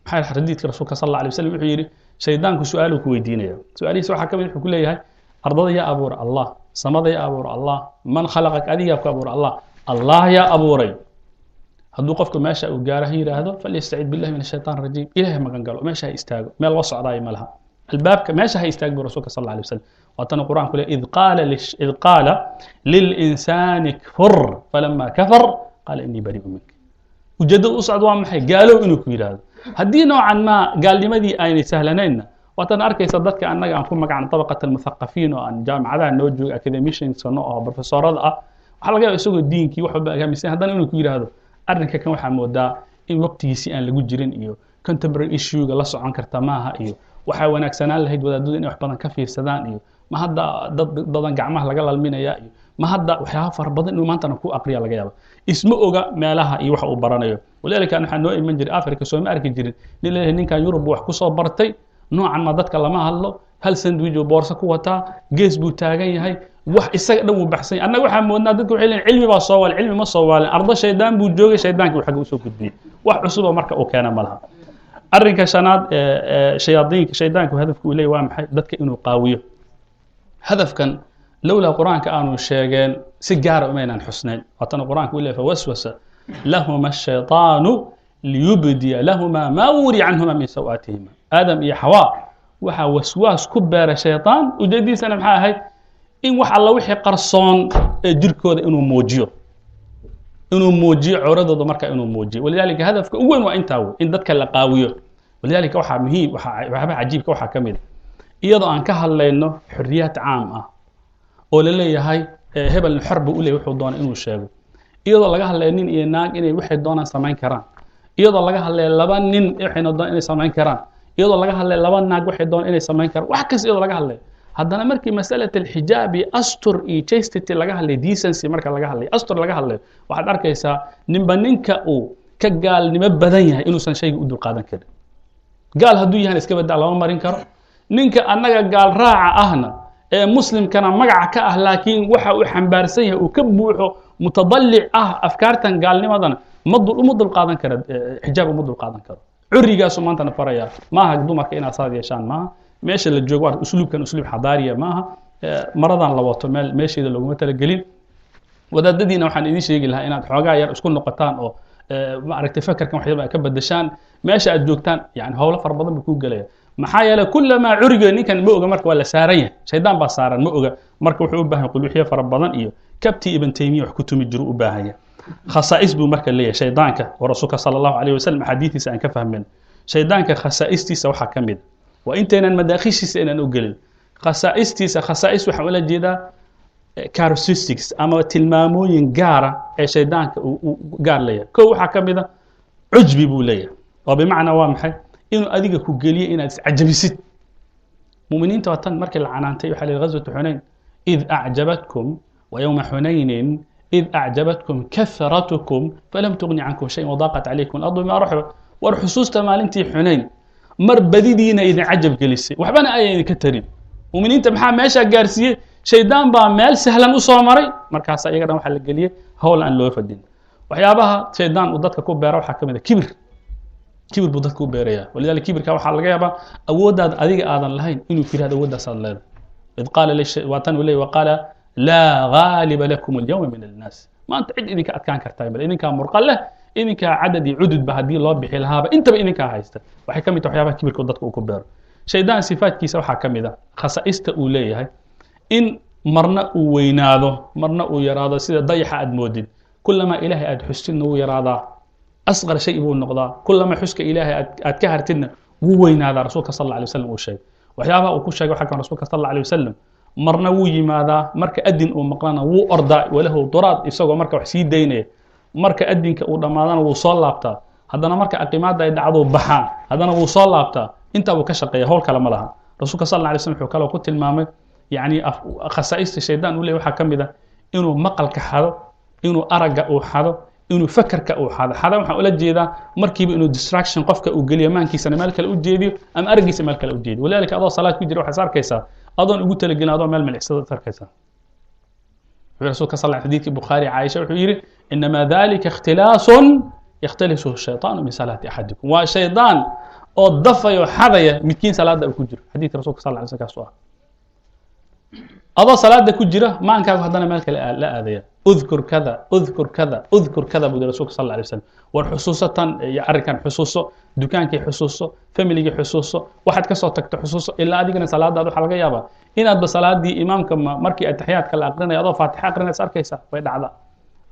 Maxaa xadiidka rasuulka sal alla alay wasalam wuxuu yidhi: shaydaanku su-aaluu ku weydiinaya. Su-aalihiisa waxaa ka mid wuxuu ku leeyahay: ardada yaa abuura? Allah. Samada yaa abuura? Allah. Man khalaqak? Adigaa ku abuura? Allah. Allah yaa abuuray? Hadduu qofku meesha uu gaaro, ha yidhaahdo: falyastacid billahi min ashaytaan rajiim, Ilahay magan galo, meesha ha istaago, meel loo socdaayo ma laha, albaabka meesha ha istaago bu rasuulka sal alla alay wasalam. Waatana Qur-aanku le: id qaala lilinsaani kfur falama kafar qaala inii barii'u mink. Ujeeddada u socdo waa maxay? Gaalow inuu ku yidhaahdo. Haddii noocan maa gaalnimadii aynay sahlanaynna, waatan arkaysa dadka annaga aan ku magacno tabaqat almuthaqafiin oo aan jaamacadaha noo jooga, academicians no oo professorada ah, waxaa laga yaaba isagoo diinkii wax walba aaminsan, haddana inuu ku yidhaahdo arrinka kan waxaa moodaa in waqtigiisii aan lagu jirin, iyo contemporary issue-ga la socon karta maaha, iyo waxaa wanaagsanaan lahayd wadaadadu inay wax badan ka fiirsadaan, iyo ma hadda dad badan gacmaha laga lalminaya, iyo ma hadda waxyaaba fara badan inuu maantana ku aqriya laga yaaba. Isma oga meelaha iyo waxa uu baranayo. Walidalika waxaa noo iman jiray Africa, soo ma arki jirin nin leeyahay ninkan Yurub wax kusoo bartay, noocan ma dadka lama hadlo, hal sandwich uu boorso ku wataa, gees buu taagan yahay, wax isaga dhan wuu baxsan yahay. Annaga waxaa moodnaa dadka waxay leeyihin cilmi baa soo waalay. Cilmi ma soo waalin, ardo shaydaan buu joogay, shaydaankii uu xagga usoo gudbiyey. Wax cusub oo marka uu keena ma laha. Arrinka shanaad ee shayaadiinka shaydaanku hadafku uu leeyahy waa maxay? Dadka inuu qaawiyo. Hadafkan lowlaa Qur-aanka aanu sheegeen si gaara umaynaan xusnayn. Waatana Qur-aanka uu leeyahy: fawaswasa lahuma ashayطaanu liyubdiya lahuma maa wuriya canhuma min sawaatihima. Aadam iyo Xawaa waxaa waswaas ku beera shayطaan. Ujeedadiisana maxaa ahayd? In wax alla wixii qarsoon ee jirkooda inuu muujiyo, inuu muujiyo cawradooda marka inuu muujiyo. Walidaalika hadafka ugu weyn waa intaa wey, in dadka la qaawiyo. Walidaalika waxaa muhiim, waxyaabaha cajiibka waxaa ka mid a, iyadoo aan ka hadlayno xorriyaad caam ah oo la leeyahay hebel xor buu u leeyahy wuxuu doona inuu sheego, iyadoo laga hadlayo nin iyo naag inay waxay doonaan samayn karaan, iyadoo laga hadlayo laba nin waxayna doonaan inay samayn karaan, iyadoo laga hadlayo laba naag waxay doonaan inay samayn karaan, wax kasta iyadoo laga hadlayo, haddana markii masalat alxijaab iyo astur iyo chastity laga hadlayo, decency marka laga hadlayo, astur laga hadlayo, waxaad arkaysaa ninba ninka uu ka gaalnimo badan yahay inuusan shayga u dulqaadan karin. Gaal hadduu yahana iska badaa, lama marin karo. Ninka annaga gaal raaca ahna ee muslimkana magaca ka ah, laakiin waxa uu xambaarsan yahay uu ka buuxo mutadallic ah afkaartan gaalnimadana, ma dul uma dulqaadan karo xijaab, uma dulqaadan karo. Curigaasu maantana faraya maaha dumarka inaad saad yeeshaan maaha. Meesha la joogo waa usluubkan usluub xadaariya maaha, maradan la wato meel meesheeda looguma talagelin. Wadaadadiina waxaan idiin sheegi lahaa inaad xoogaa yar isku noqotaan oo maaragtay fakarkan waxyaba ay ka bedeshaan meesha aad joogtaan. Yani howlo fara badan buu kuu gelaya. Maxaa yeelay kulamaa curiga ninkan ma oga, marka waa la saaran yahay, shaydaan baa saaran, ma oga. Marka wuxuu u baahan yahay quluuxyo fara badan iyo kabtii Ibn Taymiya wax ku tumi jiru u baahan yahay. Khasaa'is buu marka leeyahay shaydaanka oo rasuulka sala Allahu alayh wasalam axaadiidiisa aan ka fahmin. Shaydaanka khasaa'istiisa waxaa ka mid Waa intaynan madaakhishiisa inaan u gelin khasaa'istiisa. Khasaa'is waxaan ula jeedaa characteristics ama tilmaamooyin gaara ee shaydaanka uu gaar leeyahay. Kow, waxaa ka mid a cujbi buu leeyahay, oo bimacnaa waa maxay? Inuu adiga ku geliyo inaad iscajabisid. Muminiinta waa tan markii la canaantay, waxaa la yihi غزوة xunayn: إذ أعجبتكم ويوم حنين إذ أعجبتكم كثرتكم فلم تغن عنكم شيئا وضاقت عليكم الأرض بما رحبت. War xusuusta maalintii Xunayn, mar badidiina idin cajab gelisay, waxbana ayan idinka tarin. Muminiinta maxaa meeshaa gaarsiiyey? Shaydaan baa meel sahlan u soo maray. Markaasa iyaga dhan waxaa la geliyey howl aan loo fadhin. Waxyaabaha shaydaan uu dadka ku beera waxaa ka mid a kibir. Kibir buu dadka u beeraya. ولذلك kibirka waxaa laga yaabaa awooddaad adiga aadan lahayn inuu ku yihahdo awoodaasaad leedahay. إذ قال, waa tan uu leey: وقال لا غالب لكم اليوم من الناس. Maanta cid idinka adkaan kartaa male, idinkaa murqa leh, idinkaa cadad iyo cududba haddii loo bixi lahaaba intaba idinkaa haysta. Waxay ka mid tahay waxyaabaha kibirka dadka uu ku beero. Shaydaan sifaadkiisa waxaa ka mid a khasaa'ista uu leeyahay in marna uu weynaado, marna uu yaraado, sida dayaxa aad moodid. Kulamaa Ilaahay aad xustidna wuu yaraadaa, أصغر شيء buu noqdaa. Kulamaa xuska Ilaahay aad ka hartidna wuu weynaadaa. Rasuulka صلى الله عليه وسلم uu sheegay waxyaabaha uu ku sheegay waxaa kan rasuulka صلى الله عليه وسلم marna wuu yimaadaa, marka adin uu maqlana wuu ordaa, وله ضراط, isagoo marka wax sii daynaya. Marka adinka uu dhammaadana wuu soo laabtaa. Haddana marka aqimaadda ay dhacdo baxaa, haddana wuu soo laabtaa. Intaa buu ka shaqeeya, howl kale ma laha. Rasuulka صلى الله عليه وسلم wuxuu kaloo ku tilmaamay, yani khasaa'ista shaydaan uu leey waxaa ka mid a inuu maqalka xado, inuu aragga uu xado, inuu fakerka uu xado. Xada waxaan ula jeedaa markiiba inuu distraction qofka uu geliyo, maankiisana meel kale u jeediyo ama araggiisa meel kale u jeediyo. ولذلك adoo salaad ku jira waxaad arkaysaa adoon ugu talagelin adoo meel milicsada arkaysaa. Wuxuu rasuulka sal xadiidkii Bukhaari Caaisha wuxuu yidhi: إنما ذلك اختلاس يختلسه الشيطان من صلاة أحدكم. Waa shaydaan oo dafayo, xadaya midkiin salaada uu ku jiro. Xadiidka rasulka صلى الله عليه وسلم kaasu ah. Adoo salaada ku jira maankaagu haddana meel kale la aadaya. اذكر كذا، اذكر كذا، اذكر كذا, buu yiri rasuulka صلى الله عليه وسلم. War xusuusatan iyo arrinkan xusuuso, dukaankii xusuuso, familigii xusuuso, waxaad ka soo tagto xusuuso. Ilaa adigana salaadaad waxaa laga yaabaa inaadba salaadii imaamka markii ataxiyaadka la aqrinayo adoo faatixa aqrinaysa arkaysa. Way dhacda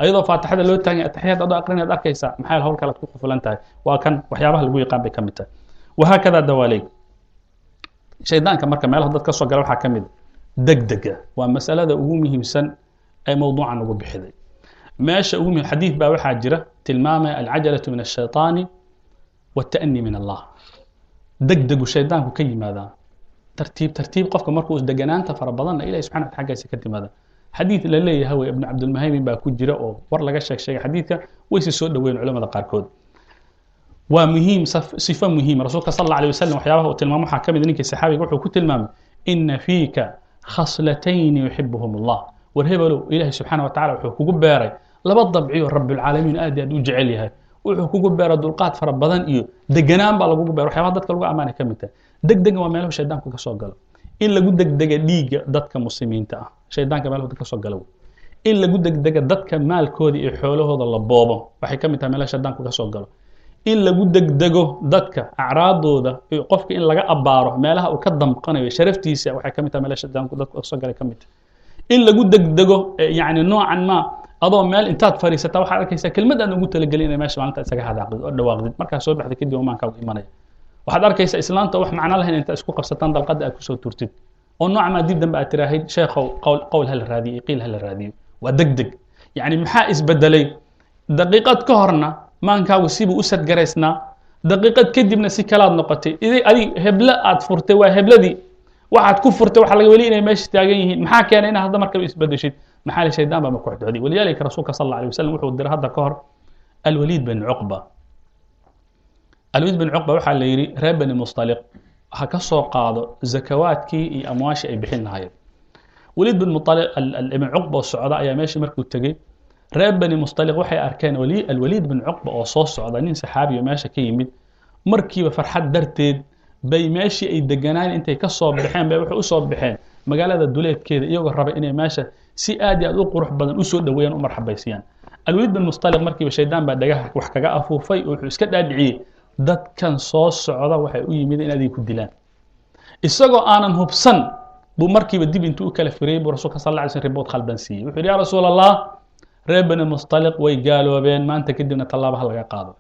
ayadoo faatixada loo taagay ataxiyaad adoo aqrinaad arkaysa. Maxaa hawl kalead ku qufulan tahay? Waa kan waxyaabaha lagu yaqaan bay ka mid tahay. وهكذا دواليك. Shaydaanka marka meelaha dad ka soo gala waxaa ka mid degdega. Waa masalada ugu muhiimsan ee mowduucan ugu bixiday. Meesha ugu muhim, xadiid baa waxaa jira tilmaamaya: العجلة من الشيطان والتأني من الله. Degdegu shaydaanku ka yimaadaa, tartiib tartiib qofka markuu deganaanta fara badanna Ilahi subxana wataala xaggiisa ka timaada. Xadiid la leeyahay wey ibnu Cabdilmuhaymin baa ku jira oo war laga sheeg sheegay xadiidka, wayse soo dhoweyn culamada qaarkood. Waa muhiim, sifo muhiima. Rasuulka صلى الله عليه وسلم waxyaabaha uu tilmaamo waxaa ka mid ninkii saxaabiga wuxuu ku tilmaamay: إن فيك خصلتين يحبهم الله. War hebelow, Ilahi subxaana wa tacala wuxuu kugu beeray laba dabciyo Rabulcaalamiin aad iyo aad u jecel yahay. Wuxuu kugu beera dulqaad fara badan iyo deganaan baa lagugu beera. Waxyaabaha dadka lagu amaanay ka mid tahay. Degdega waa meelahu shaydaanku ka soo galo. In lagu degdega dhiigga dadka muslimiinta ah, shaydaanka meelahu ka soo galo. In lagu degdega dadka maalkooda iyo xoolahooda la boobo, waxay ka mid tahay meelaha shaydaanku ka soo galo. In lagu degdego dadka acraadooda iyo qofka in laga abbaaro meelaha uu ka damqanayo sharaftiisa, waxay ka mid tahay meelaha shaydaanku dadku ka soo galay ka mid tahay. In lagu degdego, yani noocan ma adoo meel intaad fadhiisataa waxaad arkaysaa kelmad aan ugu talagelin inay meesha maalinta isaga hadaaqdid oo dhawaaqdid. Markaa soo baxda kadib maankaagu imanaya, waxaad arkaysaa islaanta wax macno lahayn intaad isku qabsataan dalqadda aad kusoo turtid, oo nooc maa dib dambe aad tiraahid: "Sheekhow, qowl qowl hala raadiyo iyo qiil hala raadiyo." Waa deg deg. Yani maxaa isbedelay? Daqiiqad ka horna maankaagu sibuu u sadgaraysnaa, daqiiqad kadibna si kalaad noqotay. Adig heblo aad furtay, waa hebladii waxaad ku furtay, waxa laga weli inay meesha taagan yihiin. Maxaa keenay inaad hadda markaba isbedeshid? Maxaa la shaydaan baa makuxdoxday. ولذلك rasuulka صلى الله عليه وسلم wuxuu diray hadda ka hor Alwaliid bin Cuqba. Alwaliid bin Cuqba waxaa la yidhi reer Bani Mustaliq ha ka soo qaado zakawaadkii iyo amwaashii ay bixin lahaayeen. Waliid bin Mualiq ibn Cuqba oo socda ayaa meeshii markuu tegey, reer Bani Mustaliq waxay arkeen Alwaliid bin Cuqba oo soo socda, nin saxaabiyo meesha ka yimid. Markiiba farxad darteed bay meeshii ay deganaan intay ka soo baxeen bay waxay usoo baxeen magaalada duleedkeeda, iyagoo raba inay meesha si aad iyo aad u qurux badan usoo dhaweeyaan, u marxabaysiyaan Alwaliid bin Mustaliq. Markiiba shaydaan baa dhagaha wax kaga afuufay oo wuxuu iska dhaadhiciyey dadkan soo socda waxay u yimid in adiga ku dilaan. Isagoo aanan hubsan buu markiiba dib intuu u kala firiyey buu rasuulka صلى الله عليه وسلم report khaldan siiyey. Wuxuu yidhi: "Ya rasuul Allah, reer Bani Mustaliq way gaaloobeen, maanta kadibna tallaaba ha laga qaado."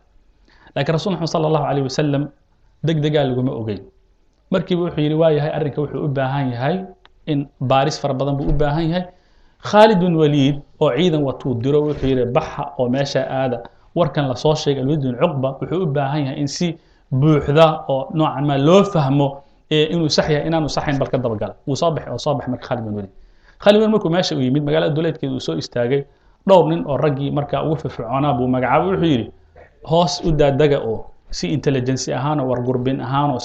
Laakiin rasul Maxamed صلى الله عليه وسلم deg degaa laguma ogeyn. Markiiba wuxuu yidhi waa yahay, arrinka wuxuu u baahan yahay in baaris fara badan buu u baahan yahay. Khaalid bin Waliid oo ciidan watuu diro, wuxuu yidhi baxa oo meesha aada, warkan lasoo sheegay Alwaliid bin Cuqba wuxuu u baahan yahay in si buuxda oo noocan maa loo fahmo inuu sax yahay inaanu saxayn, bal ka dabagala. Wuu soo baxay oo soo baxay. Marka Khaalid bin Waliid, Khaalid bin markuu meesha u yimid, magaalada duleedkeeda uu soo istaagay, dhowr nin oo raggii markaa ugu firfircoonaa buu magacaabay. Wuxuu yidhi hoos u daadaga oo si intelligence ahaan oo wargurbin ahaan oo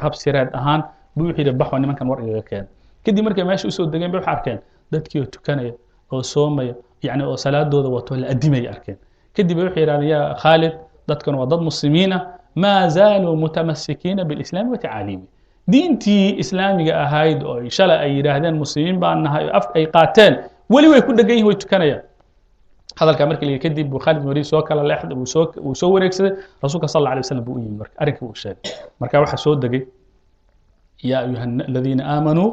hab sireed ahaan buu wuxuu yidhi baxo nimankan war igaga keena. Kadib markay meesha usoo degeen bay waxay arkeen dadkii oo tukanaya oo soomaya, yani oo salaadooda wato la adimaya arkeen. Kadib waxay yidhahdeen yaa Khaalid, dadkan waa dad muslimiin ah, maa zaaluu mutamasikiina bilislaami wa tacaaliimi, diintii islaamiga ahayd oo shalay ay yidhaahdeen muslimiin baan nahay oo af ay qaateen weli way ku dhegan yihin, way tukanayaan. Hadalkaa markii la kadib buu Khaalid bin Waliid soo kala leexday, uu soo wareegsaday, rasuulka sal alla alay wasalam buu u yimid. Marka arrinkii uu sheegay, marka waxaa soo degay yaa ayuha aladiina aamanuu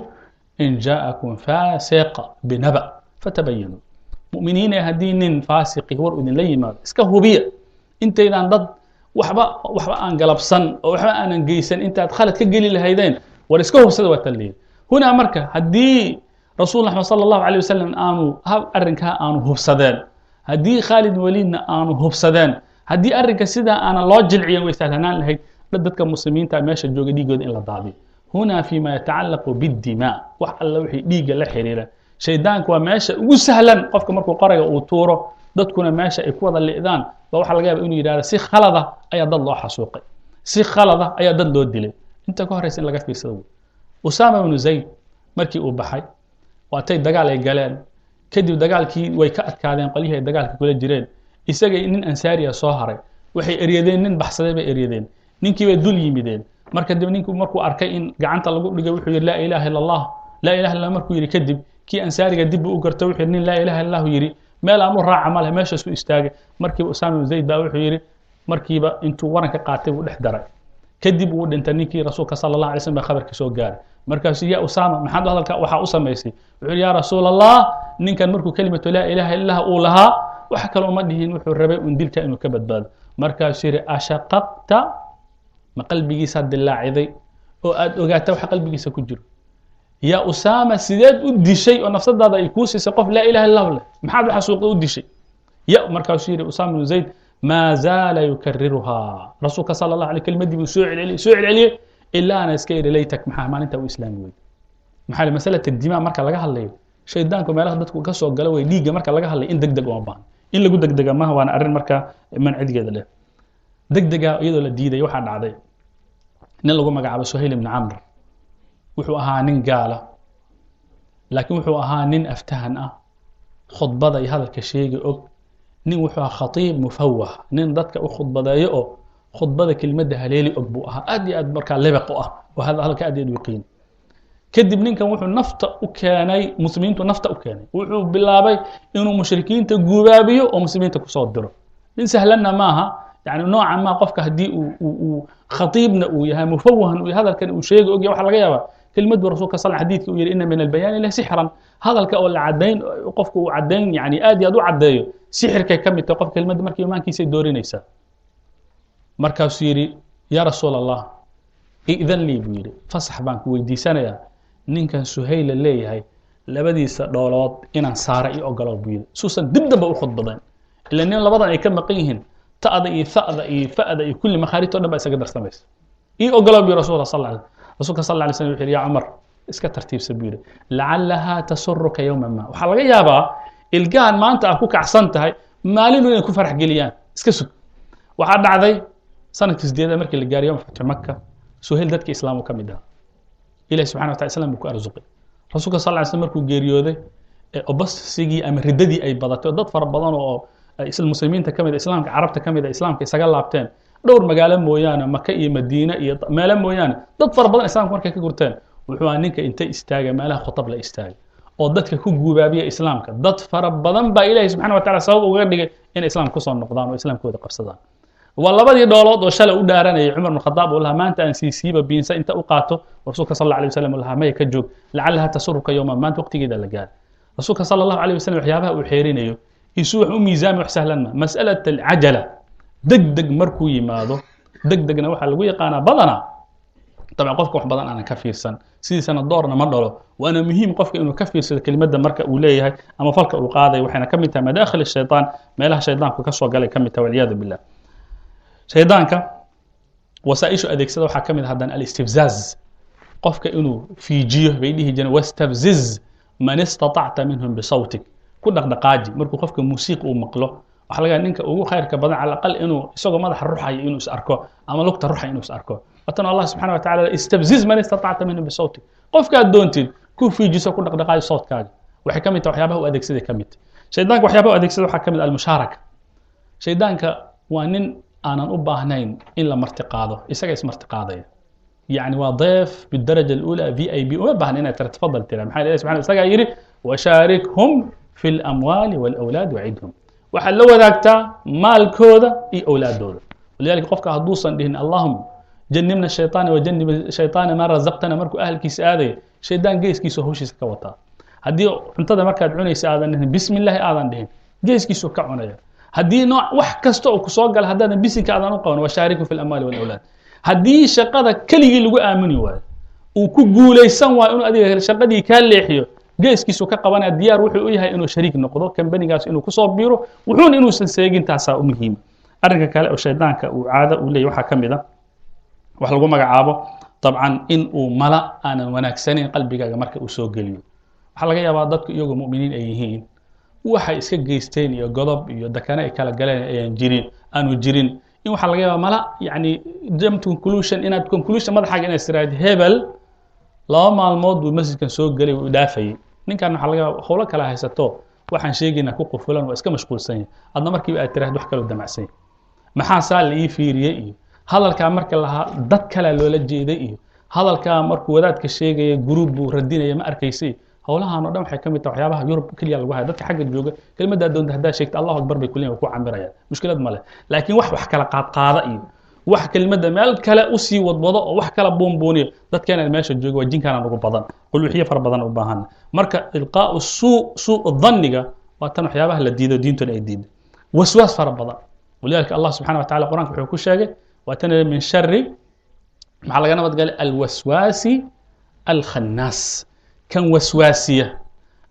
in jaa'akum faasiq binaba fatabayanuu, mu'miniine haddii nin faasiqi war idinla yimaado iska hubiya intaydaan dad waxba aan galabsan oo waxba aanan geysan intaad khalad ka geli lahaydeen, war iska hubsada waa tan leeyahy hunaa. Marka haddii rasuul Axmed sala allahu alayh wasalam aanu arrinkaa aanu hubsadeen, haddii Khaalid Waliidna aanu hubsadeen, haddii arrinka sidaa aanan loo jilciyan, way sahlanaan lahayd dadka muslimiinta meesha jooga dhiigooda in la daadiyo. Hunaa fima yatacallaqu biاddimaa, wax alla wixii dhiigga la xiriira, shaydaanku waa meesha ugu sahlan. Qofka markuu qorayga uu tuuro, dadkuna meesha ay ku wada li'daan, ba waxaa laga yaaba inuu yidhahda si khalada ayaa dad loo xasuuqay, si khalada ayaa dad loo dilay. Inta ka horreysa in laga fiirsado wey. Usaama bnu Zayd markii uu baxay, waatay dagaal ay galeen. Kadib dagaalkii way ka adkaadeen qolyihii ay dagaalka kula jireen. Isaga nin ansaariya soo haray, waxay eryadeen nin baxsaday bay eryadeen, ninkii bay dul yimideen. Marka dib ninku markuu arkay in gacanta lagu dhigay, wuxuu yidhi laa ilaha illa allah, laa ilaha illa. Markuu yidhi kadib, kii ansaariga dib buu u gartay, wuxuu yidhi nin laa ilaha illahu yidhi meel aan u raaca ma leh, meeshaasuu istaagay. Markiiba Usaama bin Zayd baa wuxuu yidhi markiiba intuu waranka qaatay buu dhex daray. Kadib wuu dhintay ninkii. Rasuulka sala allah alay slam baa khabarkii soo gaaray. Markaasuu yaa Usaama, maxaad hadalka waxaa u samaysay? Wuxuu yidhi yaa rasuul allah, ninkan markuu kelimatu laa ilaha illah uu lahaa wax kale uma dhihin, wuxuu rabay un dilka inuu ka badbaado. Markaasuu yidhi ashaqaqta, ma qalbigiisaad dilaaciday oo aad ogaata waxa qalbigiisa ku jiro? Yaa Usaama, sideed u dishay oo nafsadaada ay kuu siisay qof laa ilaha illahu leh? Maxaad u xasuuqday u dishay ya? Markaasuu yidhi Usaama bnu Zayd maa zaala yukariruhaa, rasuulka sala allah alay kelimadii buu soo celceliyey, soo celceliyey, ilaa ana iska idhi laytak, maxaa maalintaa u islaami weyday? Maxaa li masalata dimaa marka laga hadlayo, shaydaanku meelaha dadku ka soo gala way. Dhiigga marka laga hadlayo in deg deg uma baahna, in lagu degdega maaha, waana arrin marka mancidigeeda leh degdega iyadoo la diiday. Waxaa dhacday nin lagu magacaabo Suhayl ibni Camr. Wuxuu ahaa nin gaala, laakiin wuxuu ahaa nin aftahan ah, khudbada iyo hadalka sheegi og. Nin wuxuu ahaa khatiib mufawah, nin dadka u khudbadeeyo oo khudbada kelimadda haleeli og buu ahaa, aad iyo aad markaa lebeq u ah oo hadalka aad iyo aad u yaqiin. Kadib ninkan wuxuu nafta u keenay muslimiintu, nafta u keenay, wuxuu bilaabay inuu mushrikiinta gubaabiyo oo muslimiinta kusoo diro. Nin sahlanna maaha, yani noocan maa qofka haddii uu khatiibna uu yahay, mufawahna uu yahay, hadalkan uu sheegi ogyahay, waxaa laga yaabaa kelimadu rasuulka sal xadiidka uu yihi ina min albayaani la sixran, hadalka oo la caddayn, qofku uu caddayn, yani aad iyo aad u caddeeyo, sixirkay ka mid tahay. Qofka kelimadda markii imaankiisay doorinaysaa. Markaasuu yidhi yaa rasuul allah, idan lii buu yidhi, fasax baan ku weydiisanayaa ninkan Suhayla leeyahay labadiisa dhoolood inaan saara io ogolow buu yidhi, suusan dib damba u khudbadayn, ila nin labadan ay ka maqan yihiin, ta'da iyo fa'da iyo fa'da iyo kulli makhaarijto dhan baa isaga darsamaysa. Ii ogolow buu rasulka sal alay. Rasuulka sal alay slam wuxu yidhi yaa Cumar, iska tartiibsa buu yidhi, lacalahaa tasuruka yowma ma, waxaa laga yaabaa ilgahan maanta aad ku kacsan tahay maalinu inay ku farax geliyaan, iska sug. Waxaa dhacday sanadkii sideedaad markii la gaaray yowma fatxu Maka, Suhayl dadka islaamu ka mid ahaa. Ilahi subxana wa tala islam buu ku arsuqay. Rasuulka sal ly slam markuu geeriyooday, obasigii ama riddadii ay badatay oo dad fara badan oo muslimiinta ka mid, islaamka carabta ka mid a, islaamka isaga laabteen, dhowr magaalo mooyaane, Maka iyo Madiine iyo meelo mooyaane, dad fara badan islaamka markay ka gurteen, wuxuu ahaa ninka inta istaaga meelaha khutab la istaaga oo dadka ku guubaabiya islaamka. Dad fara badan baa ilahi subxana wa tacala sabab ugaga dhigay inay islaamka kusoo noqdaan oo islaamkooda qabsadaan. Waa labadii dhoolood oo shalay u dhaaranayay Cumar bn Khadaab uu lahaa maanta aan siisiiba biinsa inta u qaato. Rasuulka sal alla alay wasalam uu lahaa maya, ka joog, lacalaha tasuruka yowma, maanta waqtigeeda la gaaray. Rasuulka sala allahu alayh wasalam waxyaabaha uu xeerinayo isu wax u miisaami wax sahlan ma mas'alat alcajala, deg deg markuu yimaado. Deg degna waxaa lagu yaqaanaa badanaa Dabcan qofka wax badan aanan ka fiirsan sidiisana doorna ma dhalo, waana muhiim qofka inuu ka fiirsado kelimadda marka uu leeyahay ama falka uu qaadayo. Waxayna ka mid tahay madaakhil shaytaan, meelaha shaydaanku ka soo galay ka mid tahay, walciyaadu billah. Shaydaanka wasaaishu adeegsada waxaa ka mid ah haddana alistifzaaz, qofka inuu fiijiyo bay dhihi jireen, wastafziz man istatacta minhum bisawtik, ku dhaqdhaqaaji. Markuu qofka muusiiq uu maqlo, waxaa laga yaaba ninka ugu khayrka badan cala aqal inuu isagoo madaxa ruxayo inuu is arko ama lugta ruxayo inuu is arko. Watan Allah subxana wa tacala, istabziz man istatacta minhum bisawtik, qofkaad doontid ku fiijiso, ku dhaqdhaqaaji sawtkaaga. Waxay ka mid tahay waxyaabaha u adeegsaday ka mid tahay. Shaydaanka waxyaabaha u adeegsada waxaa ka mid ah almushaaraka. Shaydaanka waa nin aanan u baahnayn in la martiqaado, isaga ismartiqaadaya, yani waa ضيف بالدرجة الأولى VIP, uma baahna inaad tira tafadal tira. Maxaa ilahi subxana isagaa yidhi, washaarikhum fi الأمwaali والأwlaad wacidhum, waxaad la wadaagtaa maalkooda iyo awlaadooda. Walidalika qofka hadduusan dhihin allahuma janibna shayطaana wajanib shayطaana maa razaqtana, markuu ahalkiisa aadaya shaydaan geeskiisa hawshiisa ka wataa. Haddii cuntada markaad cunaysa aadan dhihin bismi illahi aadan dhihin, geeskiisu ka cunaya. Haddii nooc wax kasta oo kusoo gala haddaadan bisinka aadan u qaban, washaariku fi lamwaali walawlaad. Haddii shaqada keligii lagu aamini waayo, uu ku guulaysan waayo inuu adiga shaqadii kaa leexiyo, geeskiisu ka qabanaya. Diyaar wuxuu u yahay inuu shariik noqdo kambanigaas, inuu kusoo biiro, wuxuuna inuusan seegin, taasaa u muhiima. Arrinka kale oo shaydaanka uu caado uu leeyahy waxaa ka mid a wax lagu magacaabo dabcan in uu mala aanan wanaagsanayn qalbigaaga marka uu soo geliyo. Waxaa laga yaabaa dadku iyagoo mu'miniin ay yihiin, waxay iska geysteen iyo godob iyo dakane ay kala galeen ayaan jirin, aanu jirin, in waxaa laga yaabaa mala, yani jump to conclusion, inaad conclusion madaxaaga inaad istiraahid hebel 2 maalmood buu masjidkan soo gelay, wuu dhaafayay ninkan. Waxaa laga yaabaa howlo kala haysato, waxaan sheegaynaa ku qufulan, waa iska mashquulsan yahay. Adna markiiba aad tiraahid wax kaloo damacsan yahay, maxaa saa la ii fiiriyey, iyo hadalkaa marka lahaa dad kalea loola jeeday, iyo hadalkaa markuu wadaadka sheegaya guruub buu radinaya, ma arkaysay. Howlahan oo dhan waxay ka mid tahay waxyaabaha Yurub keliya lagu haya. Dadka xagga jooga kelimaddaa doonta haddaa sheegta, Allahu akbar bay kuleeyihin, waa ku camirayaan, mushkilad ma leh. Laakiin wax wax kala qaadqaada iyo wax kelimadda meel kale usii wadwado oo wax kala buunbuuniyo, dadkeenan meesha jooga waa jinkaana ugu badan, quluuxiyo fara badan u baahan. Marka ilqaau suu suu dhanniga waa tan waxyaabaha la diido, diintuna ay diido, waswaas fara badan. Walidalika Allah subxana wa tacala qur-aanka wuxuu ku sheegay, waa tan min shari, maxaa laga nabad galay? Alwaswaasi alkhannaas, kan waswaasiya,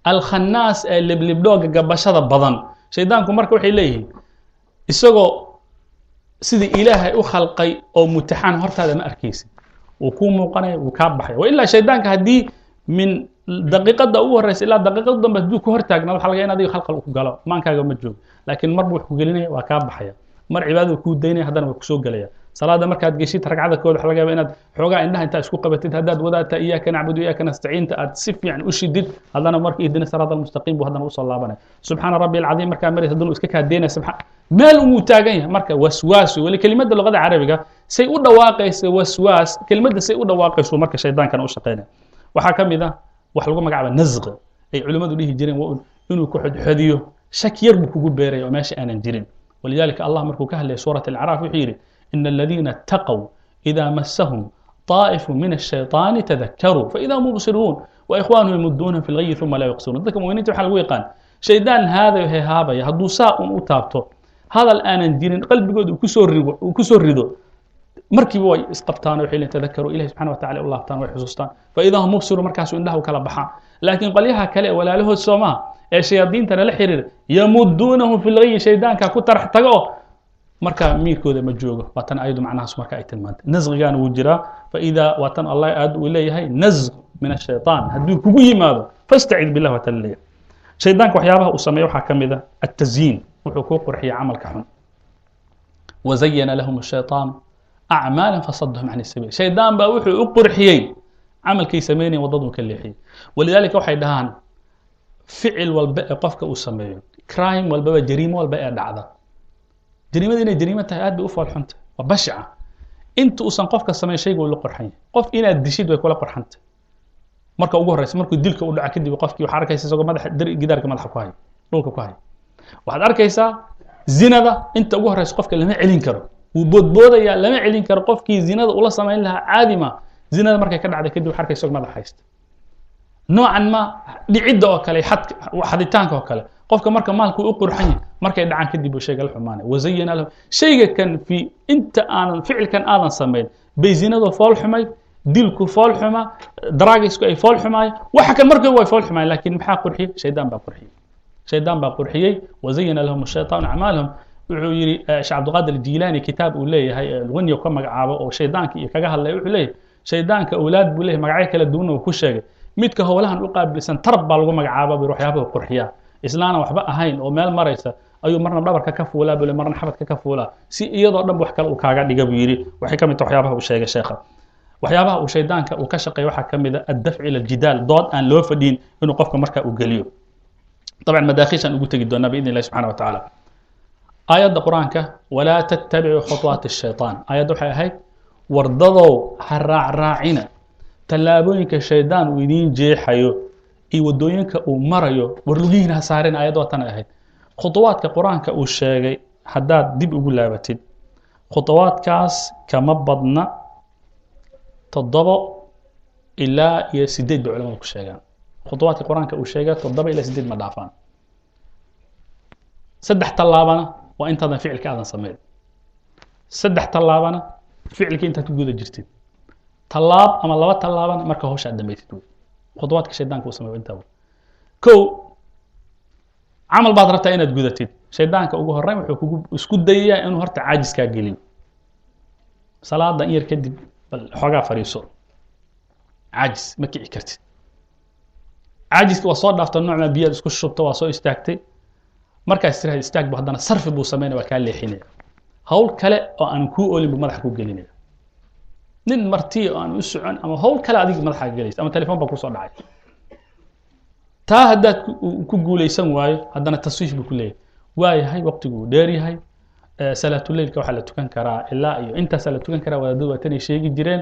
alkhannaas ee liblibdhooga gabashada badan. Shaydaanku marka waxay leeyihiin isagoo sidii Ilaahay u khalqay oo mutaxaan hortaada ma arkaysid, wuu kuu muuqanaya, wuu kaa baxaya. Wa ilaa shaydaanka haddii min daqiiqada ugu horeysa ilaa daqiiqada dambe hadduu ku hortaagna, waxa laga in adiga khalqal ku galo, maankaaga ma joogo. Laakiin mar buu wax ku gelinaya, waa kaa baxaya, mar cibaadada kuu daynaya, haddana waa kusoo gelaya. Salaada markaad geshid ragcada kood, waxa laga yaaba inaad xoogaa indhaha intaa isku qabatid, haddaad wadaadta iyaaka nacbudu iyaaka nastaciinta aad si fiican u shidid, haddana marka ihdina siraat almustaqiim buu haddana usoo laabanaya. Subxaana rabbi alcadiim markaa maraysa, haddana uu iska kaa deynaya, subxaan meel umuu taagan yahay. Marka waswaas wey, weli kelimadda luqada carabiga say u dhawaaqaysa waswaas, kelimadda say u dhawaaqayso marka shaydaankana u shaqeynaya. Waxaa ka mid ah wax lagu magacaaba nasq, ay culimmadu dhihi jireen, waa inuu ku xodxodiyo, shak yar buu kugu beeraya oo meesha aanan jirin. Walidalika Allah markuu ka hadlayay suurat alacraaf wuxuu yidhi, إن الذين اتقوا إذا مسهم طائف من الشيطان تذكروا فإذا هم مبصرون وإخوانهم يمدونهم في الغي ثم لا يقصرون. Dadka mu'miniinta waxaa lagu yaqaan shaydaan haada hehaabaya, hadduu saa un u taabto, hadal aanan jirin qalbigooda uu kusoo rigo, uu kusoo rido, markiiba way isqabtaan, waxay leeyihin tadakaru, Ilahi subxana wa tacala u laabtaan, way xusuustaan, fa idaa hum mubsiruun, markaasuu indhaha u kala baxaan. Laakiin qolyaha kale ee walaalahood soomaa ee shayaadiintana la xiriira, yamuduunahum fi lgayi, shaydaanka ku tarax tago oo marka miirkooda ma joogo. Waa tan ayadu macnahaas marka ay tilmaantay. Nasqigaana wuu jiraa, faidaa waa tan Allah aad uu leeyahay, nasq min ashayطaan hadduu kugu yimaado fastacid billah, waa tan leeyahay. Shaydaanka waxyaabaha uu sameeyo waxaa ka mid a atazyiin, wuxuu kuu qurxiya camalka xun. Wazayana lahum الshayطaan acmaala fasadahum can sabiil, shaydaan baa wuxuu u qurxiyey camalkay sameynayeen, waddaduu ka leexiyey. Walidaalika waxay dhahaan ficil walba ee qofka uu sameeyo, crime walbaba, jariimo walba ee dhacda, jariimada inay jariimo tahay aad bay u foolxunta, waa bashica. Inta uusan qofka samayn shayga uu la qorxan yahay. Qof inaad dishid way kula qorxanta marka ugu horeysa. Markuu dilka u dhaco kadib, qofkii waxaa arkaysa isagoo madaxa gidaarka madaxa ku hayo, dhulka ku hayo. Waxaad arkaysaa zinada inta ugu horeysa qofka lama celin karo, wuu boodboodayaa, lama celin karo. Qofkii zinada ula samayn lahaa caadi ma. Zinada markay ka dhacday kadib, waxaa arkaysa isagoo madaxa haysta. Noocan ma dhicidda oo kale, xaditaanka oo kale, qofka marka maalku u qurxan yahay, markay dhacaan kadib uu shayga la xumaanay. Wazayana lahu shayga kan fi inta aanan ficilkan aadan samayn bay zinadu fool xumayd. Dilku fool xuma, drugsku ay fool xumaay, waxa kan markii way fool xumaay, laakiin maxaa qurxiyey? Shaydaan baa qurxiyey, shaydaan baa qurxiyey. Wazayana lahum ashaytaan acmaalahum. Wuxuu yidhi Sheekh Cabdiqaadir Jilaani, kitaab uu leeyahay Algunya ka magacaabo oo shaydaanka iyo kaga hadlaya, wuxuu leeyahay shaydaanka awlaad buu leeyahay, magacyo kala duwan uu ku sheegay. Midka howlahan u qaabilsan tarab baa lagu magacaaba buu, waxyaabaha qurxiyaa. Islaana waxba ahayn oo meel maraysa ayuu marna dhabarka ka fuulaa buu, marna xabadka ka fuulaa, si iyadoo dhan wax kale uu kaaga dhiga buu yidhi. Waxay ka mid tahay waxyaabaha uu sheegay sheekha. Waxyaabaha uu shaydaanka uu ka shaqeeya waxaa ka mid a addafcu ila aljidaal, dood aan loo fadhiin inuu qofka marka uu geliyo. طبعا madaakhilshaan ugu tegi doonaa biidn illahi subxana wa tacaala. Aayadda Qur-aanka, walaa tattabicuu khuطwaati الshayطaan, aayadda waxay ahayd: wardadow, ha raacraacina tallaabooyinka shaydaan uu idiin jeexayo iyo waddooyinka uu marayo, war lugihiina ha saarin. Aayadda waa tan ay ahayd. Khuطwaadka Qur-aanka uu sheegay haddaad dib ugu laabatid, khuطwaadkaas kama badna 7 ilaa iyo 8 bay culamadu ku sheegaan. Khuطwaadka Qur-aanka uu sheegay 7 ilaa 8 ma dhaafaan. Saddex tallaabana waa intaadan ficilka aadan samayn, saddex tallaabana ficilka intaad ku guda jirtid, tallaab ama laba tallaabana marka hawsha aad dhamaysid wey. Khuطwaadka shaydaanka uu sameeyo intaa wey. Kow, camal baad rabtaa inaad gudatid. Shaydaanka ugu horreyn wuxuu kugu isku dayayaa inuu horta caajiskaa geliyo. Salaada in yar kadib bal xoogaa fadhiiso, caajis, ma kici kartid. Caajiska waa soo dhaafta, noocma biyaad isku shubta, waa soo istaagtay. Markaas tiraahda istaag bu haddana sarfi buu sameynaya, waa kaa leexinaya. Hawl kale oo aan kuu oolin buu madaxa ku gelinaya, nin marti oo aan u socon ama hawl kale adig madaxa gelaysa ama telefon baa kusoo dhacay. Taa haddaad ku guulaysan waayo, haddana taswiif buu ku leeyahay. Waayahay, waqtigu uu dheer yahay, salaatuleilka waxaa la tukan karaa ilaa iyo intaasaa la tukan karaa. Wadaadadu waa tanay sheegi jireen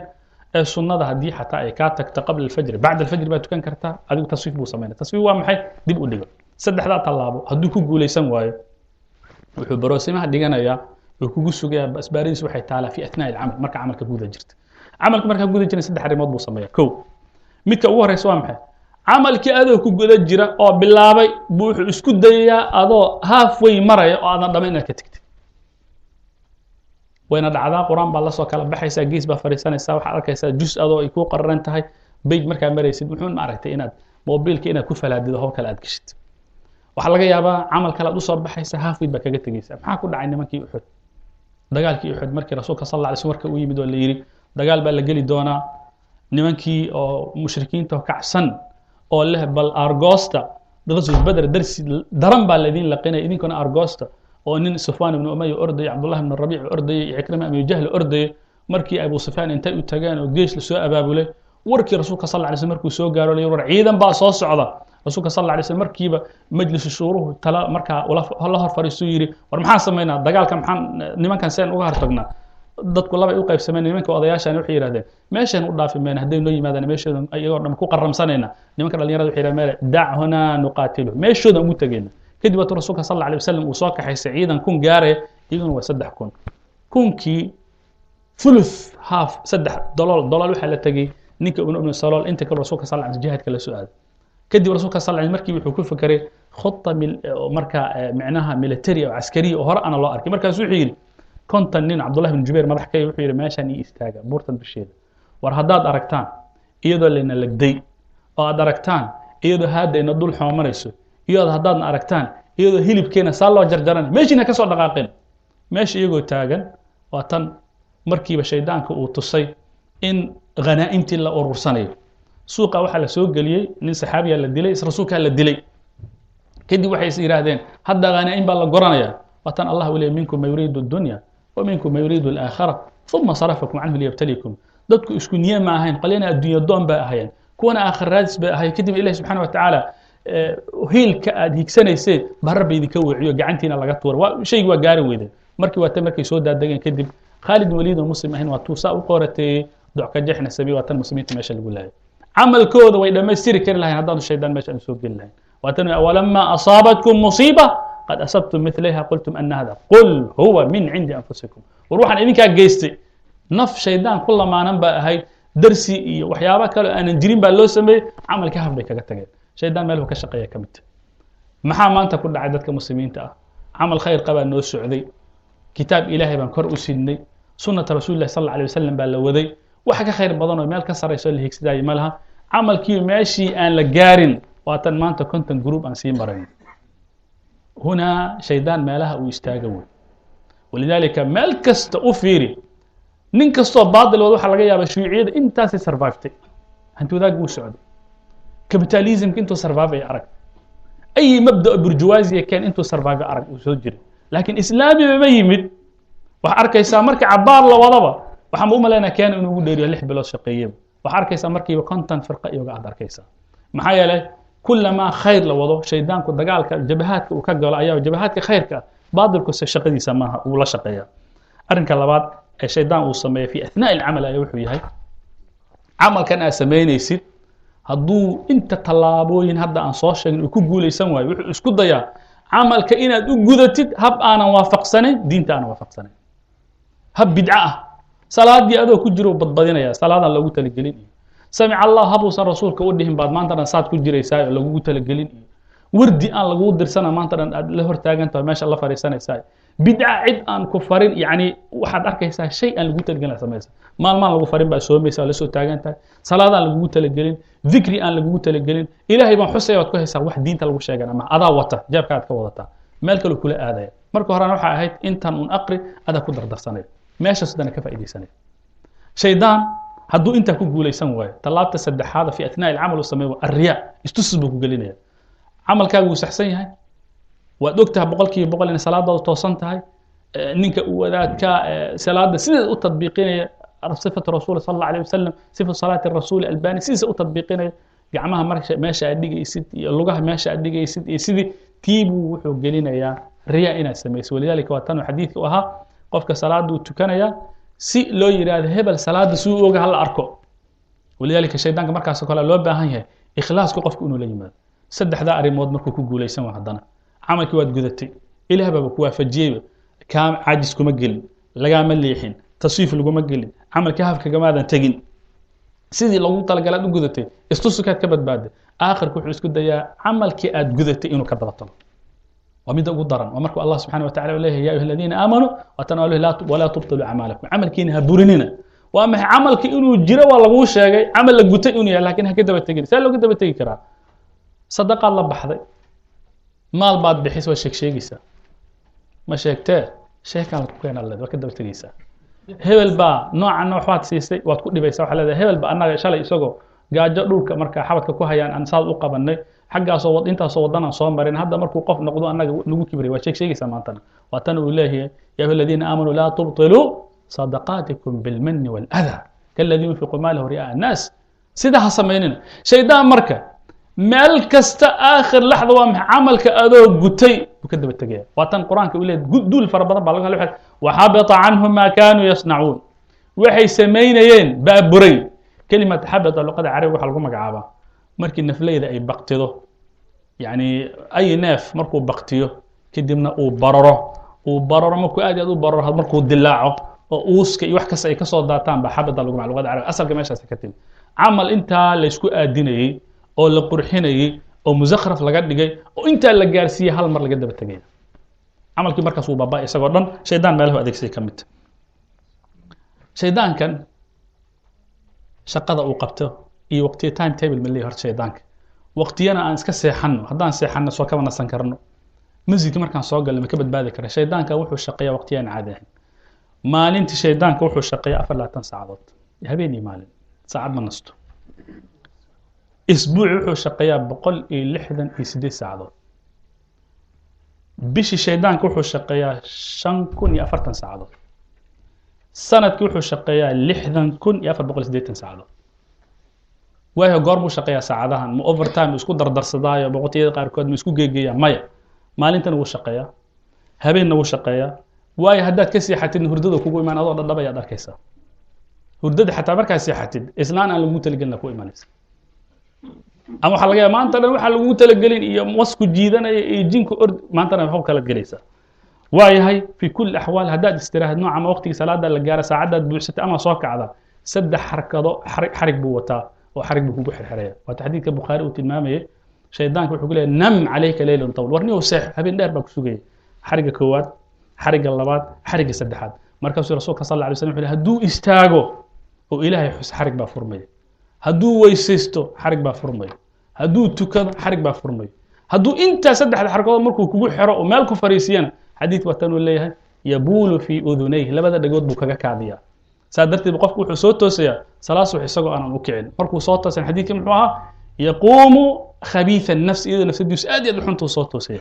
ee sunnada, haddii xataa ay kaa tagto qabla alfajri, bacda alfajri baad tukan kartaa. Adigu taswiif buu samaynaya. Taswiif waa maxay? Dib u dhigo. Saddexdaa tallaabo hadduu ku guulaysan waayo, wuxuu baroosimaha dhiganayaa, wuxuu kugu sugayaa, asbaaradiisu waxay taalaa fi athnaa'i alcamal, marka camalka guda jirta. Camalka markaa guda jiran saddex arrimood buu sameeyaa. Kow, midka ugu horeysa waa maxay? Camalkii adoo ku guda jira oo bilaabay buu wuxuu isku dayayaa adoo halfway maraya oo aadan dhamayn inaad ka tegtid. Wayna dhacdaa. Qur-aan baa lasoo kala baxaysaa, gees baa fadhiisanaysaa, waxaad arkaysaa jus adoo ay kuu qararan tahay, page markaa maraysid, muxuun ma aragtay inaad mobilka inaad ku falaadido, hawl kale aad geshid. Waxaa laga yaabaa camal kale aad usoo baxaysa, halfway baa kaga tegeysa. Maxaa ku dhacay nimankii Uxud? Dagaalkii Uxud markii Rasuulka sal alla alay slm marka uu yimid oo la yidhi dagaal baa la geli doonaa, nimankii oo mushrikiinta oo kacsan oo leh bal argoosta, qaswat Beder darsi daran baa laydin laqinaya, idinkuna argoosta, oo nin Sufyaan ibnu Umaya ordayay, Cabdullah ibnu Rabiic ordayay iyo Cikrima Abi Jahl ordayay, markii Abu Sufyaan intay u tageen oo geesh lasoo abaabulay, warkii Rasuulka sal alla alay slm markuu soo gaaro la yiri war ciidan baa soo socda, Rasuulka sal alla alay slm markiiba majlisu shuuruhu tala markaa la hor fadhiistuu yidhi: war maxaan samaynaa dagaalka? Maxaan nimankan seen uga hortagnaa? Dadku labay u qaybsameen. Nimanka odayaashani waxay yidhahdeen meeshaan u dhaafi mayna, hadday noo yimaadaan meeshooda iyagoo dhan ku qaramsanayna. Nimanka dhalinyarada waxay yidhahdeen meel dachunaa nuqaatilu, meeshoodan ugu tegayna. Kadib waatuu Rasuulka sal alla alay wasalam uu soo kaxaysay ciidan 1000 gaaraya, iyaguna waa 3000. Kunkii thuluth, half, saddex dalool dalool waxaa la tegey ninka Ibnu Salool, inta kale Rasuulka sal alla jihaadka la soo aaday. Kadib Rasuulka sal alla markii wuxuu ku fekeray khuta marka micnaha military oo caskariya oo hore ana loo arkay. Markaasu wuxuu yidhi 50 nin, Cabdullah bin Jubayr madax ka, wuxuu yidhi meeshaan ii istaaga buurtan dusheeda. War haddaad aragtaan iyadoo layna legday, oo aad aragtaan iyadoo haadda ina dul xoomanayso, iyadoo haddaadna aragtaan iyadoo hilibkeena saa loo jarjaran, meeshiina ka soo dhaqaaqeen. Meesha iyagoo taagan waa tan markiiba shaydaanka uu tusay in khanaa'imtii la urursanayo. Suuqa waxaa la soo geliyey nin saxaabiya la dilay, rasuulkaa la dilay. Kadib waxay is yidhaahdeen hadda khanaa'im baa la goranaya. Waa tan Allah uu leeyay: minkum man yuriidu addunya wa minkum man yuriidu alaakhira uma sarafakum canhu liyabtalikum. Dadku isku niye ma ahayn, qolyana addunya doon bay ahayeen, kuwana aakhir raadis bay ahayen. Kadib Ilahi subxana wa tacaala hiilka aad higsanayseen baa Rabbi idinka weeciyo, gacantiina laga tuura, waa shaygi waa gaari weydeen. Markii waa tan markay soo daadegeen kadib, Khaalid bin Waliid oo Muslim ahayn waa tuu saa u qoorateeyey, docka jeexna sabiy, waa tan muslimiinta meesha lagu laayay. Camalkooda way dhammaystiri kari lahayn haddaanu shaydaan meesha aan soo geli lahayn. Waa tan: awalamaa asaabatkum musiiba qad asabtum milayha qultum ana hada qul huwa min cindi anfusikum. War waxaan idinkaa geystay, naf shaydaan ku lamaanan baa ahayd, darsi iyo waxyaabo kale aanan jirin baa loo sameeyey, camalkii haf bay kaga tageen. Shaydaan meelhu ka shaqeeya ka mid. Maxaa maanta ku dhacay dadka muslimiinta ah? Camal khayr qabaa noo socday, kitaab Ilaahay baan kor u sidnay, sunnata Rasuuli lah sal alla alay wasalam baa la waday. Wax ka khayr badan oo meel ka sarayso la higsadaayo ma laha. Camalkii meeshii aan la gaarin waatan maanta 50 group aan sii marayn. Hunaa shaydaan meelaha uu istaaga wey. Walidaalika meel kasta u fiiri, nin kastoo baatil wada, waxaa laga yaabaa shuuciyada intaasay survivetay, hanti wadaag wuu socday, capitalismka intuu survive ay arag, ay mabda burjuwaasiya keen intuu survive arag uu soo jiray. Laakiin islaamiba ma yimid. Waxaa arkaysaa marka cabaar la wadaba, waxaan u malaynaa keena inuu ugu dheeriyo 6 bilood shaqeeyeba, waxaa arkaysaa markiiba 50 firqa iyoga aad arkaysaa. Maxaa yeelay kulamaa khayr la wado, shaydaanku dagaalka jabahaadka uu ka galo ayaa jabahaadka khayrka ah, baatilku se shaqadiisa maaha, uu la shaqeeya. Arrinka labaad ee shaydaan uu sameeya fi athnaaءi alcamal ayaa wuxuu yahay, camalkan aad samaynaysid hadduu inta tallaabooyin hadda aan soo sheegin uu ku guulaysan waayo, wuxuu isku dayaa camalka inaad u gudatid hab aanan waafaqsanayn diinta, aanan waafaqsanayn, hab bidco ah. Salaadii adoo ku jiro badbadinaya, salaadaan loogu talagelin iyo samic Allah habuusan rasuulka u dhihin baad maanta dhan saad ku jiraysaa oo lagugu talagelin, iyo wardi aan laguu dirsana maanta dhan aad la hortaagan tahay, meesha la fadhiisanaysaa, bidca cid aan ku farin. Yacni waxaad arkaysaa shay aan lagu talagelin aad samaysa, maalmaan lagu farin baa soomaysa, waa la soo taagan tahay, salaadaan lagugu talagelin, dikri aan lagugu talagelin, Ilaahay baan xusaya waad ku haysaa, wax diinta lagu sheegana ma adaa wata, jeebka aad ka wadataa, meel kaloo kula aadaya. Marka horena waxaa ahayd intan un aqri, adaa ku dardarsanaya, meeshaas dana ka faa'iidaysanaya. Shaydaan hadduu intaa ku guulaysan waayo, tallaabta saddexaada fi athnaa'i alcamal uu sameeyo arriyaa, istusus buu ku gelinaya. Camalkaagu wuu saxsan yahay, waad og tahay 100% inay salaadaadu toosan tahay, ninka uu wadaadka salaada sideeda u tadbiiqinaya, sifatu rasuul sal alla alayh wasalam, sifatu salaati rasuuli Albani sidiisa u tadbiiqinaya, gacmaha marka meesha aad dhigaysid iyo lugaha meesha aad dhigaysid iyo sidii tiibuu wuxuu gelinayaa riya inaad samaysid. Walidaalika waa tanuu xadiidka u ahaa, qofka salaaduu tukanaya si loo yidhaahdo hebel salaada si uu oga hala arko. Walidaalika shaydaanka markaasoo kale loo baahan yahay ikhlaasku qofku inuu la yimaado. Saddexdaa arrimood markuu ku guulaysan waa, haddana camalkii waad gudatay, Ilaah baaba ku waafajiyeyba, kaa caajis kuma gelin, lagaama leexin, taswiif laguma gelin, camalkii hafkagamaadan tegin, sidii loogu talagalaad u gudatay, istusukaad ka badbaaday, aakhirka wuxuu isku dayaa camalkii aad gudatay inuu ka daba tago. Waa midda ugu daran, waa markuu Allah subxana wa tacala u leeyahay ya ayuha aladiina aamanuu, waatan walaa tubtiluu acmaalakum, camalkiina ha burinina. Waa maxay camalki inuu jiro? Waa laguu sheegay camal la gutay inuu yahay, lakin ha ka daba tegin. See looga daba tegi karaa? Sadaqaad la baxday, maal baad bixis, waa sheeg sheegaysaa, ma sheegtee sheekaan ku keenaa leed, waa ka daba tegaysaa. Hebel baa noocanna waxbaad siisay, waad ku dhibaysaa, waxaa leedahay hebel ba annaga shalay isagoo gaajo dhulka marka xabadka ku hayaan aan saad u qabanay, xaggaasoo intaasoo waddanaan soo marin, hadda markuu qof noqdo annaga nagu kibray, waa sheeg sheegaysaa maantana. Waa tan uu leeyahay ya ayuha aladiina aamanuu laa tubtiluu sadaqaatikum bilmanni waaladaa kaladii yunfiqu maalahu ri'aa annaas. Sidaa ha samaynina. Shaydaan marka meel kasta aakhir laxda waa maxay? Camalka adoo gutay buu ka daba tegaya. Waa tan qur-aanka uu leeyahay duul fara badan baa laga hadlay, waxabita canhum maa kaanuu yasnacuun, waxay samaynayeen baa buray. Kelimad xabita luqada carabiga waxaa lagu magacaabaa markii nafleyda ay baktido, yacni ay neef markuu baktiyo kadibna uu bararo, uu bararo, markuu aad iyo aad u bararo, markuu dilaaco oo uuska iyo wax kasta ay kasoo daataan baa xabita lagu magaca luqada carabiga. Asalka meeshaasi ka timi. Camal intaa laysku aadinayey oo la qurxinayey oo musakhraf laga dhigay oo intaa la gaarsiiyey, hal mar laga daba tegaya, camalkii markaas wuu baaba isagoo dhan. Shaydaan meelahu adeegsaday ka mid. Shaydaankan shaqada uu qabto iyo waqtiyo time table ma leeyahy horta shaydaanka? Waqtiyana aan iska seexanno, haddaan seexanno soo kaba nasan karno, masjidka markaan soo galno ma ka badbaadi kara? Shaydaanka wuxuu shaqeeyaa waqtiya aan caadi ahayn. Maalintii shaydaanka wuxuu shaqeeyaa 24 saacadood, habeen iyo maalin, saacad ma nasto. Isbuuci wuxuu shaqeeyaa 168 saacadood. Bishii shaydaanka wuxuu shaqeeyaa 5040 saacadood. Sanadkii wuxuu shaqeeyaa 60,480 saacadood. Waayo, goor buu shaqeeyaa saacadahan? Ma overtime isku dardarsadaayo boqotiyada qaarkood ma isku geegeeyaa? Maya, maalintana wuu shaqeeyaa, habeenna wuu shaqeeyaa. Waayo, haddaad ka seexatidna hurdada kugu imaan adoo dhadhabayaad arkaysaa. Hurdada xataa markaad seexatid islaan aan lagugu talagelin ku imanaysa, ama waxaa laga yaaba maanta dhan waxaa lagugu talagelin iyo wasku jiidanaya iyo jinku ord, maantana waxu kala gelaysaa. Waayahay, fi kulli axwaal haddaad istiraahad nooca ama waqtigii salaada la gaara saacaddaad buuxsatay ama soo kacda, saddex xarkado xarig buu wataa oo xarig buu kugu xirxiraya. Waata xadiidka Bukhaari uu tilmaamayay. Shaydaanka wuxuu ku leeyahy nam calayka leylan tawl, war niyow seex, habeen dheer baa ku sugaya. Xarigga koowaad, xarigga labaad, xarigga saddexaad. Markaasuu rasuulka sal alla alay slam wuxu hadduu istaago Oo Ilaahay xus, xarig baa furmaya. Hadduu weysaysto, xarig baa furmaya. Hadduu tukado, xarig baa furmaya. Hadduu intaa saddexda xarkood markuu kugu xiro oo meel ku fariisiyana, xadiid waa tanuu leeyahay, yabuulu fii udunayh, labada dhagood buu kaga kaadiyaa. Saa darteed qofku wuxuu soo toosayaa salaad subax isagoo aanan u kicin. Markuu soo toosan, xadiidkii muxuu ahaa? Yaquumu khabiitha nafs, iyadoo nafsadiisu aad iyo aad u xuntuu soo toosaya.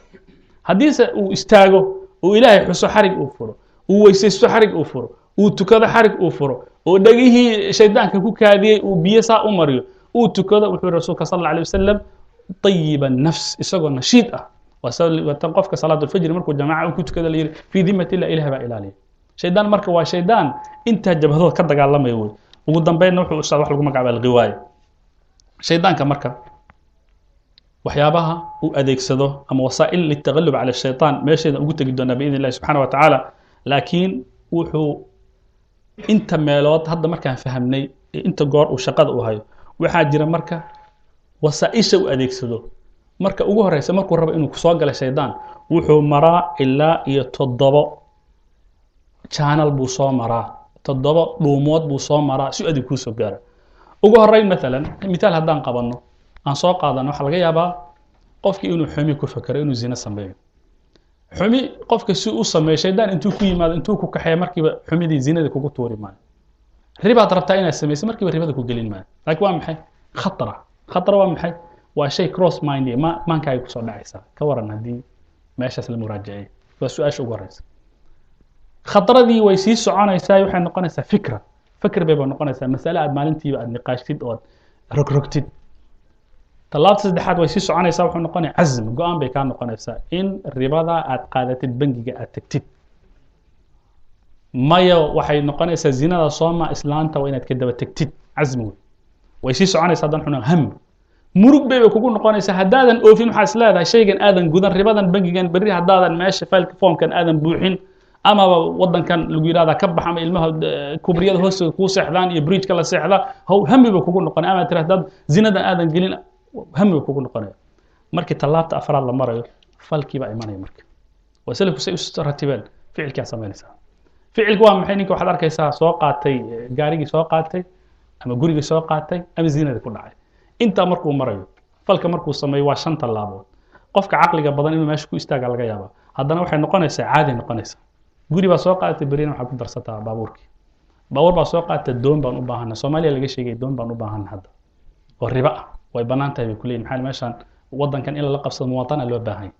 Haddiise uu istaago uu Ilaahay xuso, xarig uu furo, uu weysaysto, xarig uu furo, uu tukado, xarig uu furo, oo dhegihii shaydaanka ku kaadiyey uu biyo saa u mariyo, uu tukado, wuxuu rasuulka sal alla alay wasalam طayiba nafs, isagoo nashiid ah. Waa tan qofka salaat ulfajri markuu jamaaca ku tukada la yidhi fii dimat illah, Ilaah baa ilaaliya. Shaydaan marka waa shaydaan intaa jabhadood ka dagaalamaya wey. Ugu dambeynna wuxuu ustaad wax lagu magacaaba alghiwaaya. Shaydaanka marka waxyaabaha uu adeegsado ama wasaa'il litaqalub cala shaytaan meesheeda ugu tegi doonaa biidn illahi subxana wa tacaala. Laakiin wuxuu inta meelood hadda markaan fahamnay inta goor uu shaqada u hayo, waxaa jira marka wasaa'isha uu adeegsado. Marka ugu horeysa, markuu rabo inuu kusoo galo shaydaan, wuxuu maraa ilaa iyo 7 channel buu soo maraa, 7 dhuumood buu soo maraa si adig kuusoo gaaro. Ugu horeyn, maalan mithaal haddaan qabanno, aan soo qaadano, waxaa laga yaabaa qofkii inuu xumi ku fekero, inuu zina sameeyo. Xumi qofka si u sameeyo, shaydaan intuu ku yimaado, intuu ku kaxeeya, markiiba xumidii zinada kugu tuuri maayo. Ribaad rabtaa inaad samayso, markiiba ribada ku gelin maayo. Laakiin waa maxay khatara? Khatara waa maxay? Waa shay cross mind ma maankaaga kusoo dhacaysaa. Ka waran haddii meeshaas la muraajaceeyo? Waa su-aasha ugu horeysa. Khataradii way sii soconaysaa, waxay noqonaysaa fikra, fikr bayba noqonaysaa, masale aad maalintiiba aad niqaashtid ood rogrogtid. Tallaabta saddexaad way sii soconaysaa, wuxuu noqonaya cazm, go-aan bay kaa noqonaysaa in ribada aad qaadatid, bangiga aad tagtid. Maya, waxay noqonaysaa zinada sooma islaanta waa inaad ka daba tegtid, cazmi wey. Way sii soconaysaa haddana, xuna ham, murug bay kugu noqonaysaa haddaadan oofin. Waxaa is leedahay shaygan aadan gudan, ribadan, bangigan berri haddaadan meesha faylka foomkan aadan buuxin, amaba wadankan lagu yidhahdaa ka bax, ama ilmaha kubriyada hoostooda kuu seexdaan iyo bridgeka la seexda, haw hami bay kugu noqonaya. Ama tira haddaad zinadan aadan gelin, hami bay kugu noqonaya. Markii tallaabta afraad la marayo, falkii baa imanaya. Marka waa salafku say u ratibeen. Ficilkaa samaynaysaa. Ficilku waa maxay? Ninka waxaad arkaysaa soo qaatay gaarigii, soo qaatay ama gurigii soo qaatay ama zinadii ku dhacay. Intaa markuu marayo, falka markuu sameeyo, waa 5 tallaabood. Qofka caqliga badan inuu meesha ku istaaga laga yaabaa. Haddana waxay noqonaysaa caadi noqonaysaa. Guri baa soo qaadatay, berina waxaad ku darsataa baabuurkii. Baabuur baa soo qaadatay, doon baan u baahana. Soomaaliya laga sheegay, doon baan u baahana hadda oo riba ah, way bannaan tahay bay kuleeyihin. Maxaa meeshaan waddankan in lala qabsado muwaatana loo baahan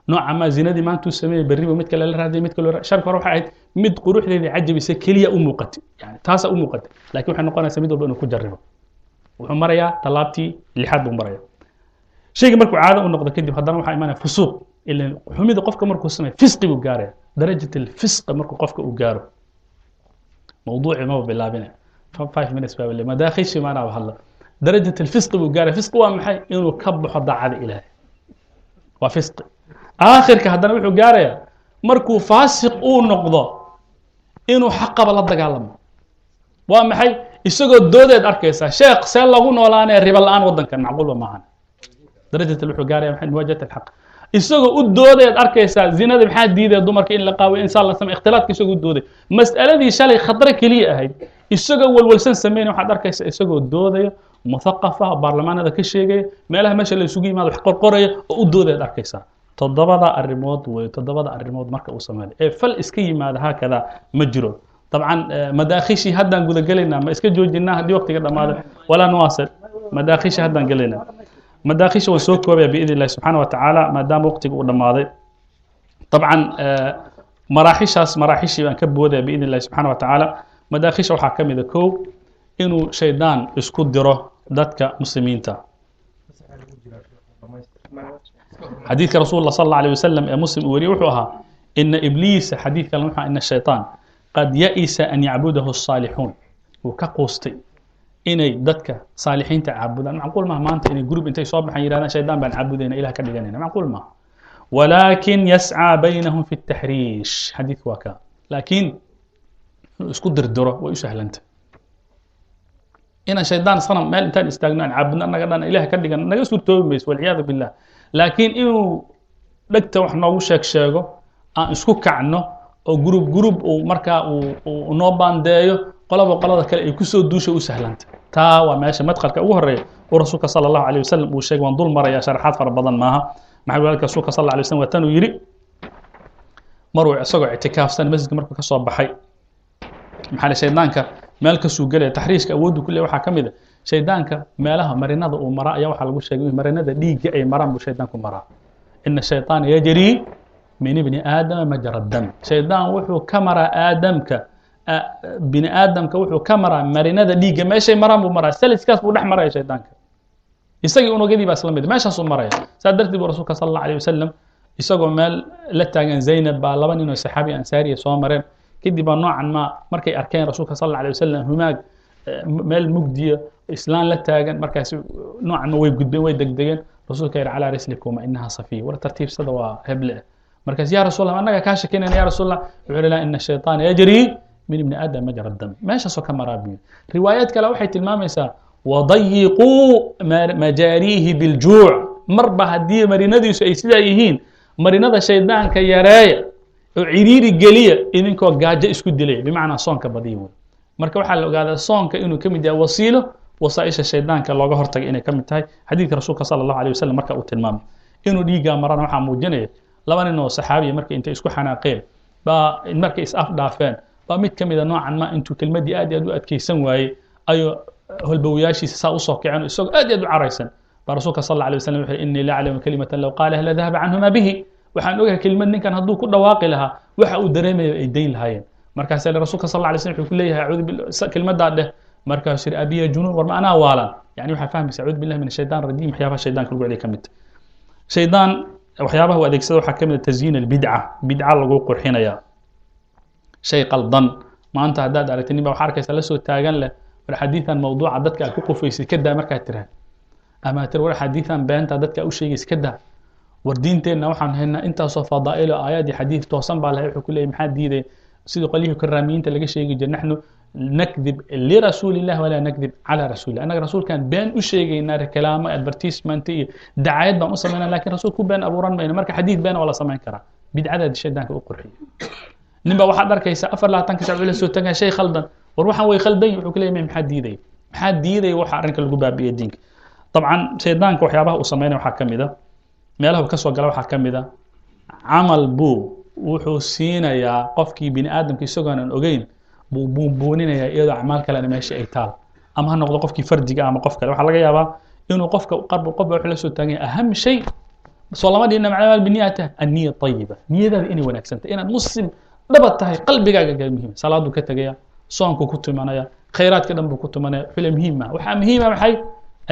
nooca maa. Zinadii maantuu sameeyey, berriba mid kale la raadiyay, mid kale. Sharka hore waxay ahayd mid quruxdeedii cajabisa keliya u muuqatay, yani taasaa u muuqatay, laakiin waxay noqonaysaa mid walba inuu ku jarribo. Wuxuu marayaa tallaabtii lixaad buu maraya. Shayga markuu caado u noqdo kadib, haddana waxaa imanaya fusuuq. Ilan xumida qofka markuu sameeyo, fisqi buu gaaraya. Darajat alfisq markuu qofka uu gaaro, mawduuci maba bilaabina, 5 minutes baa le madaakhishii maanaa hadla. Darajat alfisqi buu gaaraya. Fisqi waa maxay? Inuu ka baxo daacada Ilaahay waa fisqi. Aakhirka haddana wuxuu gaarayaa markuu faasiq uu noqdo inuu xaqaba la dagaalamo. Waa maxay? Isagoo doodeed arkaysaa, sheekh, see lagu noolaanaya riba la-aan waddankan? Macquulba maahan. Darajat wuxuu gaaraya maxay? Muwaajahat alxaq. Isagoo u doodeed arkaysaa, zinada maxaa diidaya, dumarka in la qaawiyo, insaan la samey, ikhtilaadka, isagoo u dooday. Mas'aladii shalay khadro keliya ahayd isagoo walwalsan sameynaya, waxaad arkaysaa isagoo doodaya, muthaqafa, baarlamaanada ka sheegaya, meelaha meesha la isugu yimaado wax qorqoraya oo u doodayaad arkaysaa. Toddobada arrimood wey. Toddobada arrimood marka uu sameeyo ee fal iska yimaada haakada ma jiro. Dabcan madaakhishii haddaan gudagelaynaa, ma iska joojinaa haddii waqtiga dhammaado walaa nuwaasil? Madaakhishi haddaan gelaynaa. Madaakhisha waan soo koobaya biidn illahi subxaana wa tacaala, maadaama waqtiga uu dhammaaday. Dabcan maraaxishaas, maraaxishii baan ka boodaya biidn illahi subxaana wa tacaala. Madaakhisha waxaa ka mid a kow, inuu shaydaan isku diro dadka muslimiinta. Xadiidka rasuul sal alla alيه wasalam ee Muslim uu wariyey wuxuu ahaa ina ibliisa, xadiid kale wuxuu ina shayطaan qad ya'isa an yacbudahu الصaalixuun, uu ka quustay inay dadka saalixiinta caabudaan. Macquul maaha maanta inay group intay soo baxaan yidhahdaan shaydaan baan caabudayna, Ilah ka dhiganayna, macquul maaha. Walakin yascىa baynahum fi الtaxriish, xadiidku waa kaa. Laakiin inuu isku dirdiro way u sahlanta. Inaan shaydaan sanam meel intaan istaagno aan caabudno annaga dhan Ilah ka dhigan naga suurtoobi mayso, walciyaadu billah. Laakiin inuu dhegta wax noogu sheeg sheego, aan isku kacno oo group group uu markaa uu noo baandeeyo, Qolaba qolada kale ay kusoo duusha u sahlanta. Taa waa meesha madkhalka ugu horeeya uu Rasuulka sala Allahu alayh wasalam uu sheegay. Waan dul maraya, sharaxaad fara badan maaha. Maxaa walaalka Rasuulka sal alla alay waslam waa tan uu yidhi maruu isagoo ictikaafsan masjidka markuu ka soo baxay. Maxaa shaydaanka meel kasuu gelaya taxriishka awooddu ku leeyahay? Waxaa ka mid a shaydaanka meelaha marinada uu maraa ayaa waxaa lagu sheegay marinada dhiigga ay maraan buu shaydaanku maraa. Ina shayطaana yajri min ibni aadama majra dam. Shaydaan wuxuu ka maraa aadamka, bini aadamka wuxuu ka maraa marinada dhiigga meeshay maraan buu maraa, saliskaas buu dhex maraya shaydaanka. Isagii unugyadii baa isla mid, meeshaasuu maraya. Saa darteed buu Rasuulka sal Allah alayh wasalam isagoo meel la taagan Zaynab baa laba nin oo saxaabi ansaariya soo mareen. Kadib baa noocan ma markay arkeen Rasuulka sal alla alay wasalam humaag meel mugdiya islaan la taagan, markaasi noocan ma way gudbeen, way degdegeen. Rasuulka yidhi: "Calaa rislikuma, inaha Safiya." War tartiibsada, waa heble. Markaas: "Yaa Rasuul Allah, annaga kaa shakinayna, ya Rasuul Allah." Wuxuu yihi: "Laa, ina shayطaana yajri min ibni aadam majra dam." Meeshaasoo ka maraa buu yidhi. Riwaayaad kale waxay tilmaamaysaa: "Wadayiquu majaariihi biljuuc." Marba haddii marinadiisu ay sidaa yihiin, marinada shaydaanka yareeya oo ciriiri geliya idinkoo gaajo isku dilaya, bimacnaa soonka badiya wey. Marka waxaa la ogaadaa soonka inuu ka mid yahay wasiilo wasaaisha shaydaanka looga hortagay inay ka mid tahay, xadiidka Rasuulka sala Allahu alay wasalam marka uu tilmaamay. Inuu dhiiggaa marana waxaa muujinaya laba nin oo saxaabiya markay intay isku xanaaqeen baa markay is afdhaafeen baa mid ka mida noocan ma intuu kelmaddii aad iyo aad u adkaysan waayey ayuu holbowayaashiisa saa usoo kaceen isagoo aad iyo aad u caraysan. Baa Rasuulka sal alla alay waslam wuxuu: "Innii la aclamu kalimatan low qaalaha la dahaba canhu ma bihi." Waxaan ogahay kelimad ninkan hadduu ku dhawaaqi lahaa waxa uu dareemaya ay dayn lahaayeen. Markaasa Rasuulka sal alla alay slam wuxuu ku leeyahay: "Acuudu kelmaddaa dheh." Markaasuu yidhi: "Abiya junuun? War ma anaa waalan?" Yani waxaa fahmaysa acuudu billahi min ashaytaan rajiim. Waxyaabaha shaydaanka lagu celiya ka mid shaydaan waxyaabaha uu adeegsada waxaa ka mid a tazyiin albidca. Bidca lagu qurxinaya, shay qaldan. Maanta haddaad aragtid nin baa waxaa arkaysa la soo taagan leh: "War xadiidan mawduuca dadka aad ku qufaysid ka daa." Markaad tiraha ama tir: "War xadiidan beenta dadka u sheegaysid ka daa. War diinteenna waxaan haynaa intaasoo fadaa'ilo, aayaad iyo xadiid toosan baa lahay." Wuxuu ku leeyahy: "Maxaa diiday?" Sidii qolyihii karaamiyiinta laga sheegi jiray: "Naxnu nakdib lirasuuli illah walaa nakdib calaa rasuulillah." Annaga rasuulkaan been u sheegaynaa, kalaamo advertisement iyo dacayad baan u samaynaa, lakin rasuul ku been abuuran mayno. Marka xadiid been waa la samayn karaa, bidcadaadi shaydaanka u qurxiyo. Nin baa waxaad arkaysa 24-ka sac la soo tagaa shay khaldan. "War waxaan way khaldan." Wuxuu ku leeyahay: "Maxaa diidaya? Maxaa diidaya?" Waxa arrinka lagu baabi'iye diinka. Dabcan shaydaanka waxyaabaha uu samaynaya waxaa ka mid a, meelaha uu ka soo gala waxaa ka mid a, camal buu wuxuu siinayaa qofkii bini aadamka isagoonan ogeyn buu buunbuuninayaa, iyadoo acmaal kalena meesha ay taal, ama ha noqdo qofkii fardiga ama qof kale. Waxaa laga yaabaa inuu qofka qof ba wuxuu la soo taagan yahay aham shay. Soo lama dhihina macnaha biniya anniya tayiba, niyadaada inay wanaagsan tahay, inaad muslim dhaba tahay, qalbigaaga gaa muhiim. Salaaduu ka tegaya, soonku ku tumanaya, khayraadka dhan buu ku tumanaya. Wuxuu le muhiim maha, waxaa muhiima maxay?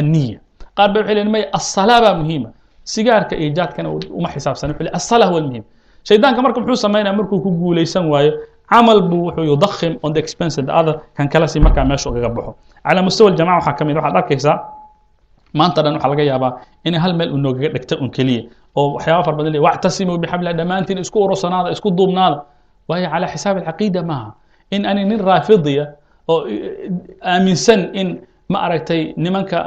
Anniya. Qaar ba waxay leeyihin: "May, assalaa baa muhiima." Sigaarka iyo jaadkana uma xisaabsan. Wuxuu le assalaa huwa almuhim. Shaydaanka marka muxuu samaynaya? Markuu ku guulaysan waayo, camal buu wuxuu yudakhim on the expense of the other, kan kale si markaa meesha ugaga baxo. Calaa mustawa aljamaca waxaa ka mid, waxaad arkaysaa maanta dhan waxaa laga yaabaa inay hal meel unoogaga dhegta un keliya oo waxyaaba fara badan leeyahy: "Wactasimuu bixablillah." Dhammaantiin isku urursanaada, isku duubnaada. Waayo calaa xisaab alcaqiida maaha in ani nin raafidiya oo aaminsan in ma aragtay nimanka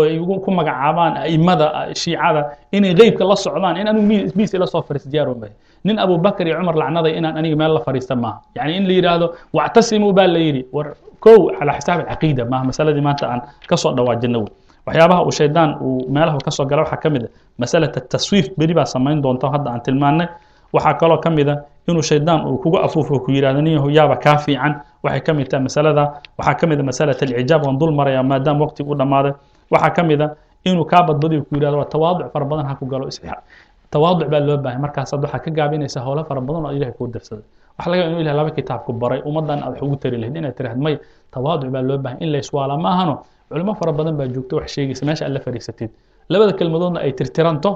ay ku magacaabaan aimada shiicada inay qeybka la socdaan in anigu miis ila soo fariisto diyaar uma. Nin Abubakar iyo Cumar lacnaday inaan aniga meel la fariista maaha. Yani in la yidhaahdo "wactasimuu" baa la yidhi, war kow calaa xisaab alcaqiida maaha. Masaladii maanta aan kasoo dhawaajina wey. Waxyaabaha uu shaydaan uu meelaha kasoo gala waxaa ka mid a masalata taswiif, beri baa samayn doonta hadda aan tilmaannay. Waxaa kaloo ka mid a inuu shaydaan uu kugu afuufo, ku yidhahdo: "Nin yahow, yaaba kaa fiican." Waxay ka mid tahay masalada. Waxaa ka mid a masalat alcijaab. Waan dul maraya maadaama waqtigu u dhammaaday. Waxaa ka mid a inuu kaa badbadiyo, ku yidhahdo: "Waa tawaaduc fara badan ha ku galo, tawaaduc baa loo baahay." Markaasaad waxaa ka gaabinaysaa howlo fara badan oo Ilahay kuu dirsaday. Waxa laga yaaba inuu Ilahay laba kitaab ku baray ummaddan aad wax ugu tari lahayd inaad tiraahd: "May, tawaaduc baa loo baahay." In la iswaala maahano, culimo fara badan baa joogto wax sheegaysa. Meesha aad la fadhiisatid labada kelmadoodna ay tirtiranto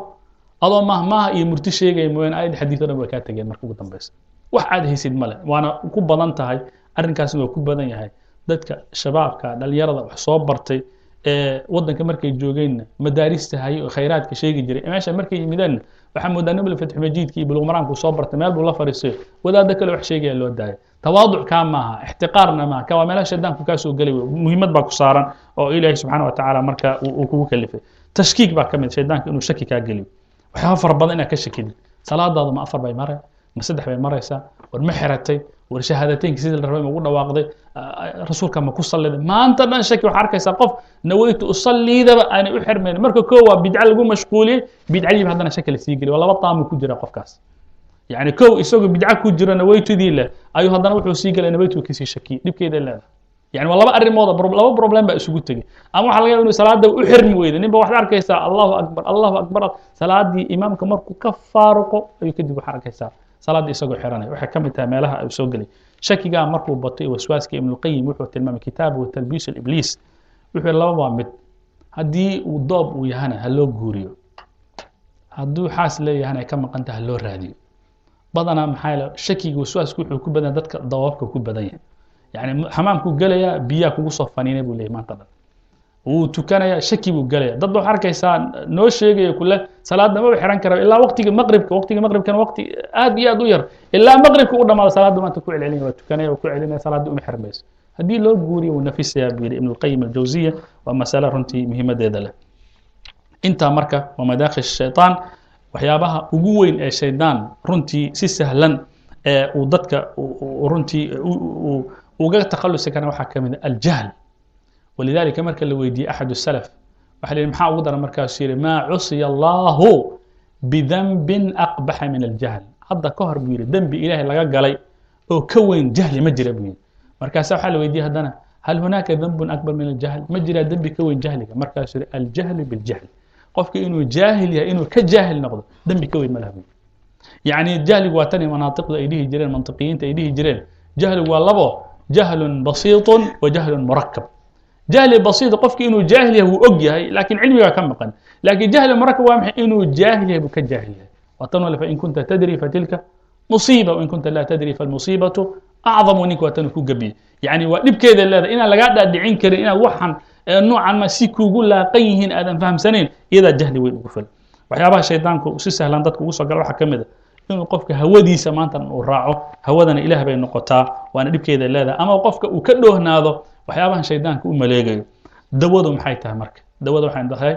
adoo maah maaha iyo murti sheegaya mooyaane, ayad xadiid o dhan way kaa tegeen. Marka ugu dambeysa wax aad haysid male. Waana ku badan tahay arrinkaasna, waa ku badan yahay dadka shabaabka, dhalinyarada wax soo bartay ee waddanka markay joogeenna madaarista hayay oo khayraadka sheegi jiray. Meesha markay yimideenna waxaa moodaa nibl Fatxumajiidka iyo Buluqmaraamku soo bartay meel buu la fadhiistay, wadaaddo kale wax sheegaya loo daayay. Tawaaduc kaa maaha, ixtiqaarna maaha, ka waa meelaha shaydaanku kaa soo gelay. Muhiimad baa ku saaran oo Ilaahay subxaana wa tacaala marka uu kugu kalifay. Tashkiik baa ka mid, shaydaanka inuu shaki kaa geliyo, waxyaaba fara badan inaad ka shakidid: salaadaadu ma afar bay maray, ma saddex bay maraysaa, war ma xiratay, War shahaadateynka sidii la rabay ma ugu dhawaaqday? Rasuulka ma ku salliday? Maanta dhan shaki. Waxaa arkaysaa qof nawaytu usalliidaba aanay u xirmayn. Marka koo waa bidca lagu mashquuliyey, bidcadiiba haddana shaki la sii geliy. Waa laba taamu ku jira qofkaas. Yani kow isagoo bidca ku jiro nawaytudii leh ayuu haddana wuxuu sii gelay nawaytu kasii shakiyey. Dhibkeeday leedahay. Yani waa laba arrimood, laba problem baa isugu tegey. Ama waxa laga yaba inuu salaada u xirmi weyday. Nin ba waxaad arkaysaa Allahu akbar, Allahu akbar, salaadii imaamka markuu ka faaruqo ayuu kadib waxaad arkaysaa salaaddii isagoo xiranaya. Waxay ka mid tahay meelaha uu soo gelay shakigaa markuu bato iyo waswaaska. Ibnulqayim wuxuu tilmaamay kitaabuhu Talbiis Alibliis, wuxuu laba waa mid: haddii uu doob uu yahana ha loo guuriyo, hadduu xaas leeyahana ay ka maqan taha ha loo raadiyo. Badanaa maxaa yeele shakiga waswaasku wuxuu ku badan dadka dawaabka ku badan yahay. Yani xamaamkuu gelayaa, biyaa kugu soo faniinay buu leeyay, maanta dhan wuu tukanayaa, shaki buu gelaya. Dad ba waxaa arkaysaa noo sheegaya kule salaadda maba xiran kara ilaa waqtiga maqribka. Waqtiga maqribkana waqti aad iyo aad u yar, ilaa maqribka u dhamaado salaadda maanta ku celcelinaya, waa tukanaya, waa ku celinaya, salaadda uma xirmayso. Haddii loo guuriyo wuu nafisayaa, buu yidhi Ibn Alqayim Aljawziya. Waa masale runtii muhiimadeeda leh. Intaa marka waa madaakhil shaytaan. Waxyaabaha ugu weyn ee shaydaan runtii si sahlan ee uu dadka runtii uga takhalusi karana waxaa ka mid ah aljahl. Walidalika marka la weydiiyey axad salaf, waxa la yihi maxaa ugu daran? Markaasuu yihi: maa cusiya Allahu bidanbin aqbaxa min aljahl. Hadda ka hor buu yihi dembi Ilaahay laga galay oo ka weyn jahli ma jira, buu yihi. Markaasa waxaa la weydiiyey haddana: hal hunaaka danbun akbar min aljahl? Ma jiraa dembi ka weyn jahliga? Markaasuu yihi: aljahlu biljahl. Qofka inuu jaahil yahay, inuu ka jaahil noqdo, dembi ka weyn ma laha, buu yihi. Yacni jahligu waa tani manaatiqdu ay dhihi jireen, mantiqiyiinta ay dhihi jireen: jahligu waa labo, jahlun basiitun wa jahlun murakab. Jahli basiit qofki inuu jaahil yahay wuu og yahay, laakiin cilmigaa ka maqan. Laakiin jahli murakab waa maxay? Inuu jaahil yahay buu ka jaahil yahay. Waa tan wale: fain kunta tadri fatilka musiiba, wain kunta laa tadri falmusiibatu acdamu. Ninka waa tan ku gebiyey. Yani waa dhibkeeda leedahay inaan lagaa dhaadhicin karin, inaad waxan noocan ma si kuugu laaqan yihiin aadan fahamsanayn, iyadaa jahli weyn ugu filan. Waxyaabaha shaydaanku si sahlan dadka ugu soo gala waxaa ka mid a inuu qofka hawadiisa maanta uu raaco. Hawadana Ilaah bay noqotaa, waana dhibkeeda leedahay. Ama qofka uu ka dhoohnaado waxyaabahan shaydaanka u maleegayo. Dawadu maxay tahay marka? Dawada waxay tahay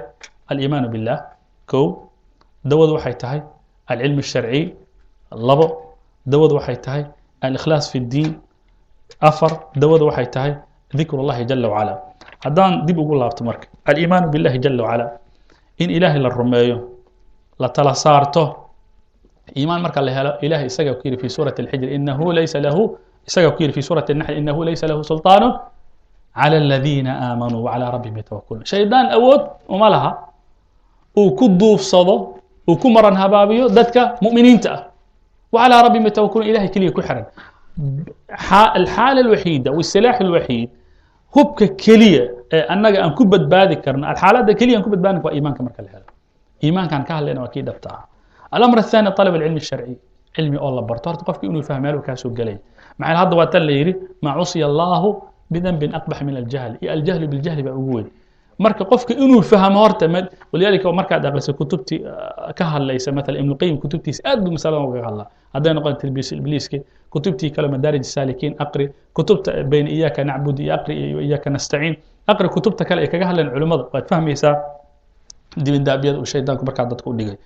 aliimaanu billah, kow. Dawadu waxay tahay alcilm الsharciy, labo. Dawadu waxay tahay alikhlaas fi اddiin, afar. Dawadu waxay tahay dikr اllahi jala wacala. Haddaan dib ugu laabto marka aliimaanu biاllahi jala wacala, in Ilaahay la rumeeyo, la tala saarto, iimaan marka la helo, Ilahay isaga ku yidhi fi suurati اlxijr inahu laysa lahu, isaga ku yidhi fi suurati الnaxl: inahu laysa lahu sulطaan calى aladiina aamanuu wacalى rabbihim yatawakkaluun. Shaydaan awood uma laha uu ku duufsado, uu ku maran habaabiyo dadka mu'miniinta ah, wacalى rabbihim yatawakkaluun, Ilahay keliya ku xiran. Alxaala alwaxiida wasilaax alwaxiid, hubka keliya ee annaga aan ku badbaadi karno, alxaaladda keliya aan ku badbaadi karno waa iimaanka. Marka la helo iimaankaan ka hadlayna waa kii dhabta ah. الأمر الثاني طلب العلم الشرعي, cilmi oo la barto. Horta qofki inuu fahmo meel kaasoo gelaya maxaa. Hadda waa tan la yidhi: maa cusiya Allahu bidanbin aqbax min aljahl, iyo aljahlu biljahli baa ugu weyn. Marka qofka inuu fahmo horta. Walidaalika markaad aqriso kutubtii ka hadlaysa, matala Ibnuqayim kutubtiisa aad buu masaladan ugaga hadlaa, hadday noqon Talbiis Ibliiski, kutubtii kale Madaarij Saalikiin aqri, kutubta bayna iyaaka nacbud iyo aqri iyo iyaaka nastaciin aqri, kutubta kale ay kaga hadleen culimmada, waad fahmaysaa dibindaabyada uu shaydaanku markaa dadka u dhigay.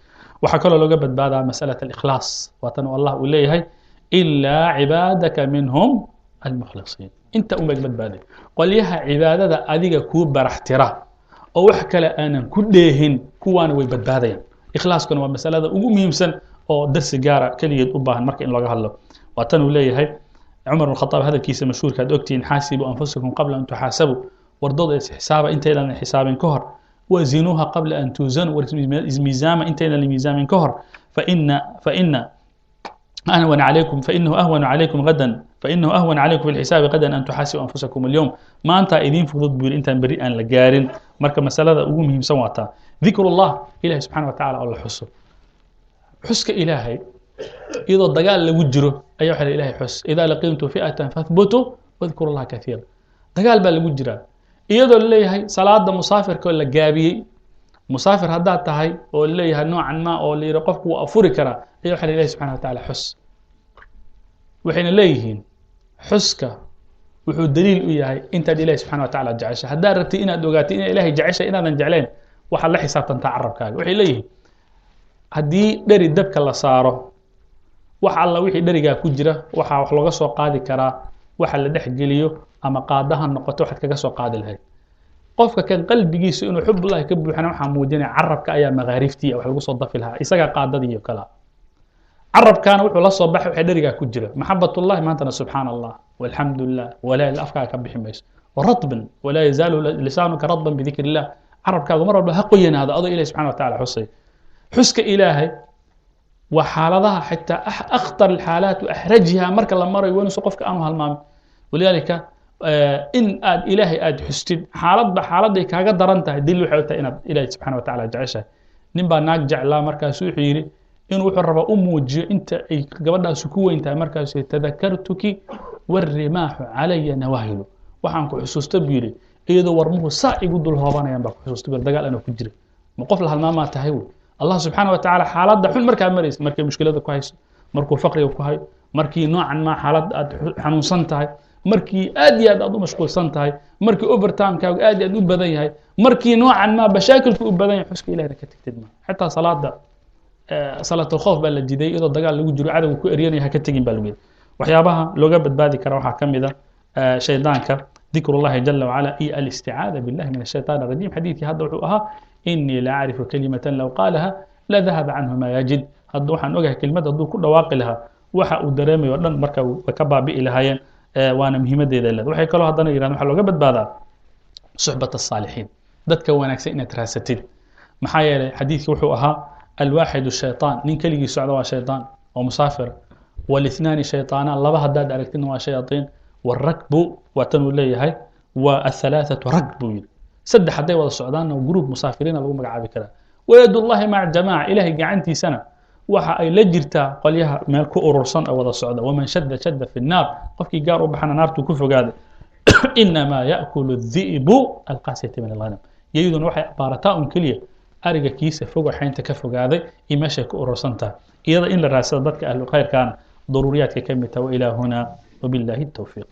Waxaa kaloo looga badbaadaa masأlaة الإkhlaas. Waa tan Allah uu leeyahay: ilaa cibaadaka minhum almukhlisiin. Inta un bay badbaaday qolyaha cibaadada adiga kuu baraxtira oo wax kale aanan ku dheehin, kuwaana way badbaadayaan. Ikhlaaskuna waa masalada ugu muhiimsan oo darsi gaara keligeed u baahan marka in looga hadlo. Waa tan uu leeyahay Cumar bn Khadaab hadalkiisa mashhuurka aad ogtihiin: xaasibuu anfusakum qabla an tuxaasabuu. Wardooda isxisaaba intaydan xisaabin ka hor. Wazinuuha qabla an tuuzanuu. War ismiizaama intaydan la miisaamin ka hor. faina أهون عليكم فإنه أهون عليكم غدا، فإنه أهون عليكم في الحساب غدا أن تحاسبوا أنفسكم اليوم. Maanta idin fudud, buu yidhi, intaan berri aan la gaarin. Marka masalada ugu muhiimsan waa taa dikr ullah, Ilahi subxana wa tacala oo la xuso. Xuska Ilaahay iyadoo dagaal lagu jiro ayaa waxa la Ilahay xus: idaa laqiimtu fi'atan fathbutuu wadkuru llaha kathiira. Dagaal baa lagu jiraa, iyadoo la leeyahay salaada musaafirka oo la gaabiyey, musaafir haddaad tahay oo leeyahay noocan ma oo la yihi qofku wuu afuri karaa, ayaa waxa la ilahi subxana wa tacala xus. Waxayna leeyihiin xuska wuxuu daliil u yahay intaad Ilahi subxana wa tacala jeceshay. Haddaad rabtid inaad ogaatid inaad Ilahay jeceshay inaadan jeclayn, waxaad la xisaabtantaa carabkaaga. Waxay leeyihiin haddii dheri dabka la saaro, Wax alla wixii dherigaa ku jira waxaa wax looga soo qaadi karaa waxa la dhex geliyo ama qaadaha noqoto waxaad kaga soo qaadi lahayd. Qofka kan qalbigiisa inuu xubullahi ka buuxana waxaa muujinaya carabka ayaa makaariftii wax lagu soo dafi lahaa, isagaa qaadadii iyo kalaa. Carabkaana wuxuu la soo baxay waxa dherigaa ku jira maxabatullahi. Maantana subxaana allah walxamdu lilah walaa afkaaga ka bixi mayso ratban, walaa yazaalu lisaanuka ratban bidikri illah. Carabkaagu mar walba ha qoyanaado adoo ilahi subxana wa tacala xusay. Xuska ilaahay waa xaaladaha xitaa akhtar alxaalaat wa axrajiha marka la marayo, waa inuusan qofka aanu halmaamin. Walidaalika in aad ilaahay aad xustid xaaladba xaaladday kaaga daran tahay daliil waxay u tahay inaad ilaahay subxana wa tacala jeceshahay. Nin baa naag jeclaa, markaasu wuxuu yidhi inuu wuxuu rabaa u muujiyo inta ay gabadhaasu ku weyn tahay. Markaasuu yidhi tadakartuki warimaaxu calaya nawaahilu, waxaan ku xusuusta buu yidhi iyadoo warmuhu saa igu dul hoobanayaan baa ku xusuusta buu, dagaal anoo ku jira. Ma qof la halmaamaa tahay wey? Allah subxaana wa tacaala xaaladda xun markaa maraysa, markay mushkilada ku hayso, markuu faqriga ku hayo, markii noocan maa xaalad aad xanuunsan tahay, markii aad iyo aad aad u mashquulsan tahay, markii overtimekaagu aad iyo aad u badan yahay, markii noocan maa mashaakilku u badan yahay, xuska ilahina ka tagtid ma. Xitaa salaada salaatulkhoof baa la diiday iyadoo dagaal lagu jiro, cadowga ku eryanaya, ha ka tegin baa lagu yidhi. Waxyaabaha looga badbaadi kara waxaa ka mid a shaydaanka dikr اllahi jala wacala iyo alisticaada biاllahi min الshayطan الrajim. Xadiidkii hadda wuxuu ahaa inii la acrifu kalimatan low qaalaha la dahaba canhu ma yajid. Hadda waxaan ogahay kelimad hadduu ku dhawaaqi lahaa waxa uu dareemayo o dhan marka way ka baabi'i lahaayeen, waana muhiimadeeda leed. Waxay kaloo haddana yirahdeen waxaa looga badbaadaa suxbat الsaalixiin, dadka wanaagsan inaad raasatid. Maxaa yeelay xadiidki wuxuu ahaa alwaaxidu shayطaan, nin keligii socda waa shayطaan oo musaafir, wاlithnaani shayطaanaan, laba haddaad aragtidna waa shayaaiin, wاrakbu waa tan uu leeyahay waa aلhalaaثaةu rag buu yidhi. Saddex hadday wada socdaanna gruub musaafiriina lagu magacaabi karaa. Wayad ullahi maca jamaca, ilahay gacantiisana waxa ay la jirtaa qolyaha meel ku urursan oo wada socda. Waman shada shada fi الnaar, qofkii gaar u baxana naartuu ku fogaaday. Inamaa yaأkulu الdi'bu alqaasiyata min alghanam, iyaduna waxay baarataa un keliya ariga kiisa fogo xaynta ka fogaaday iyo meeshay ku urursan tahay. Iyada in la raadsado dadka ahlu khayrkaana daruuriyaadka ka mid taha. Wailaa huna wabillahi الtowfiiq.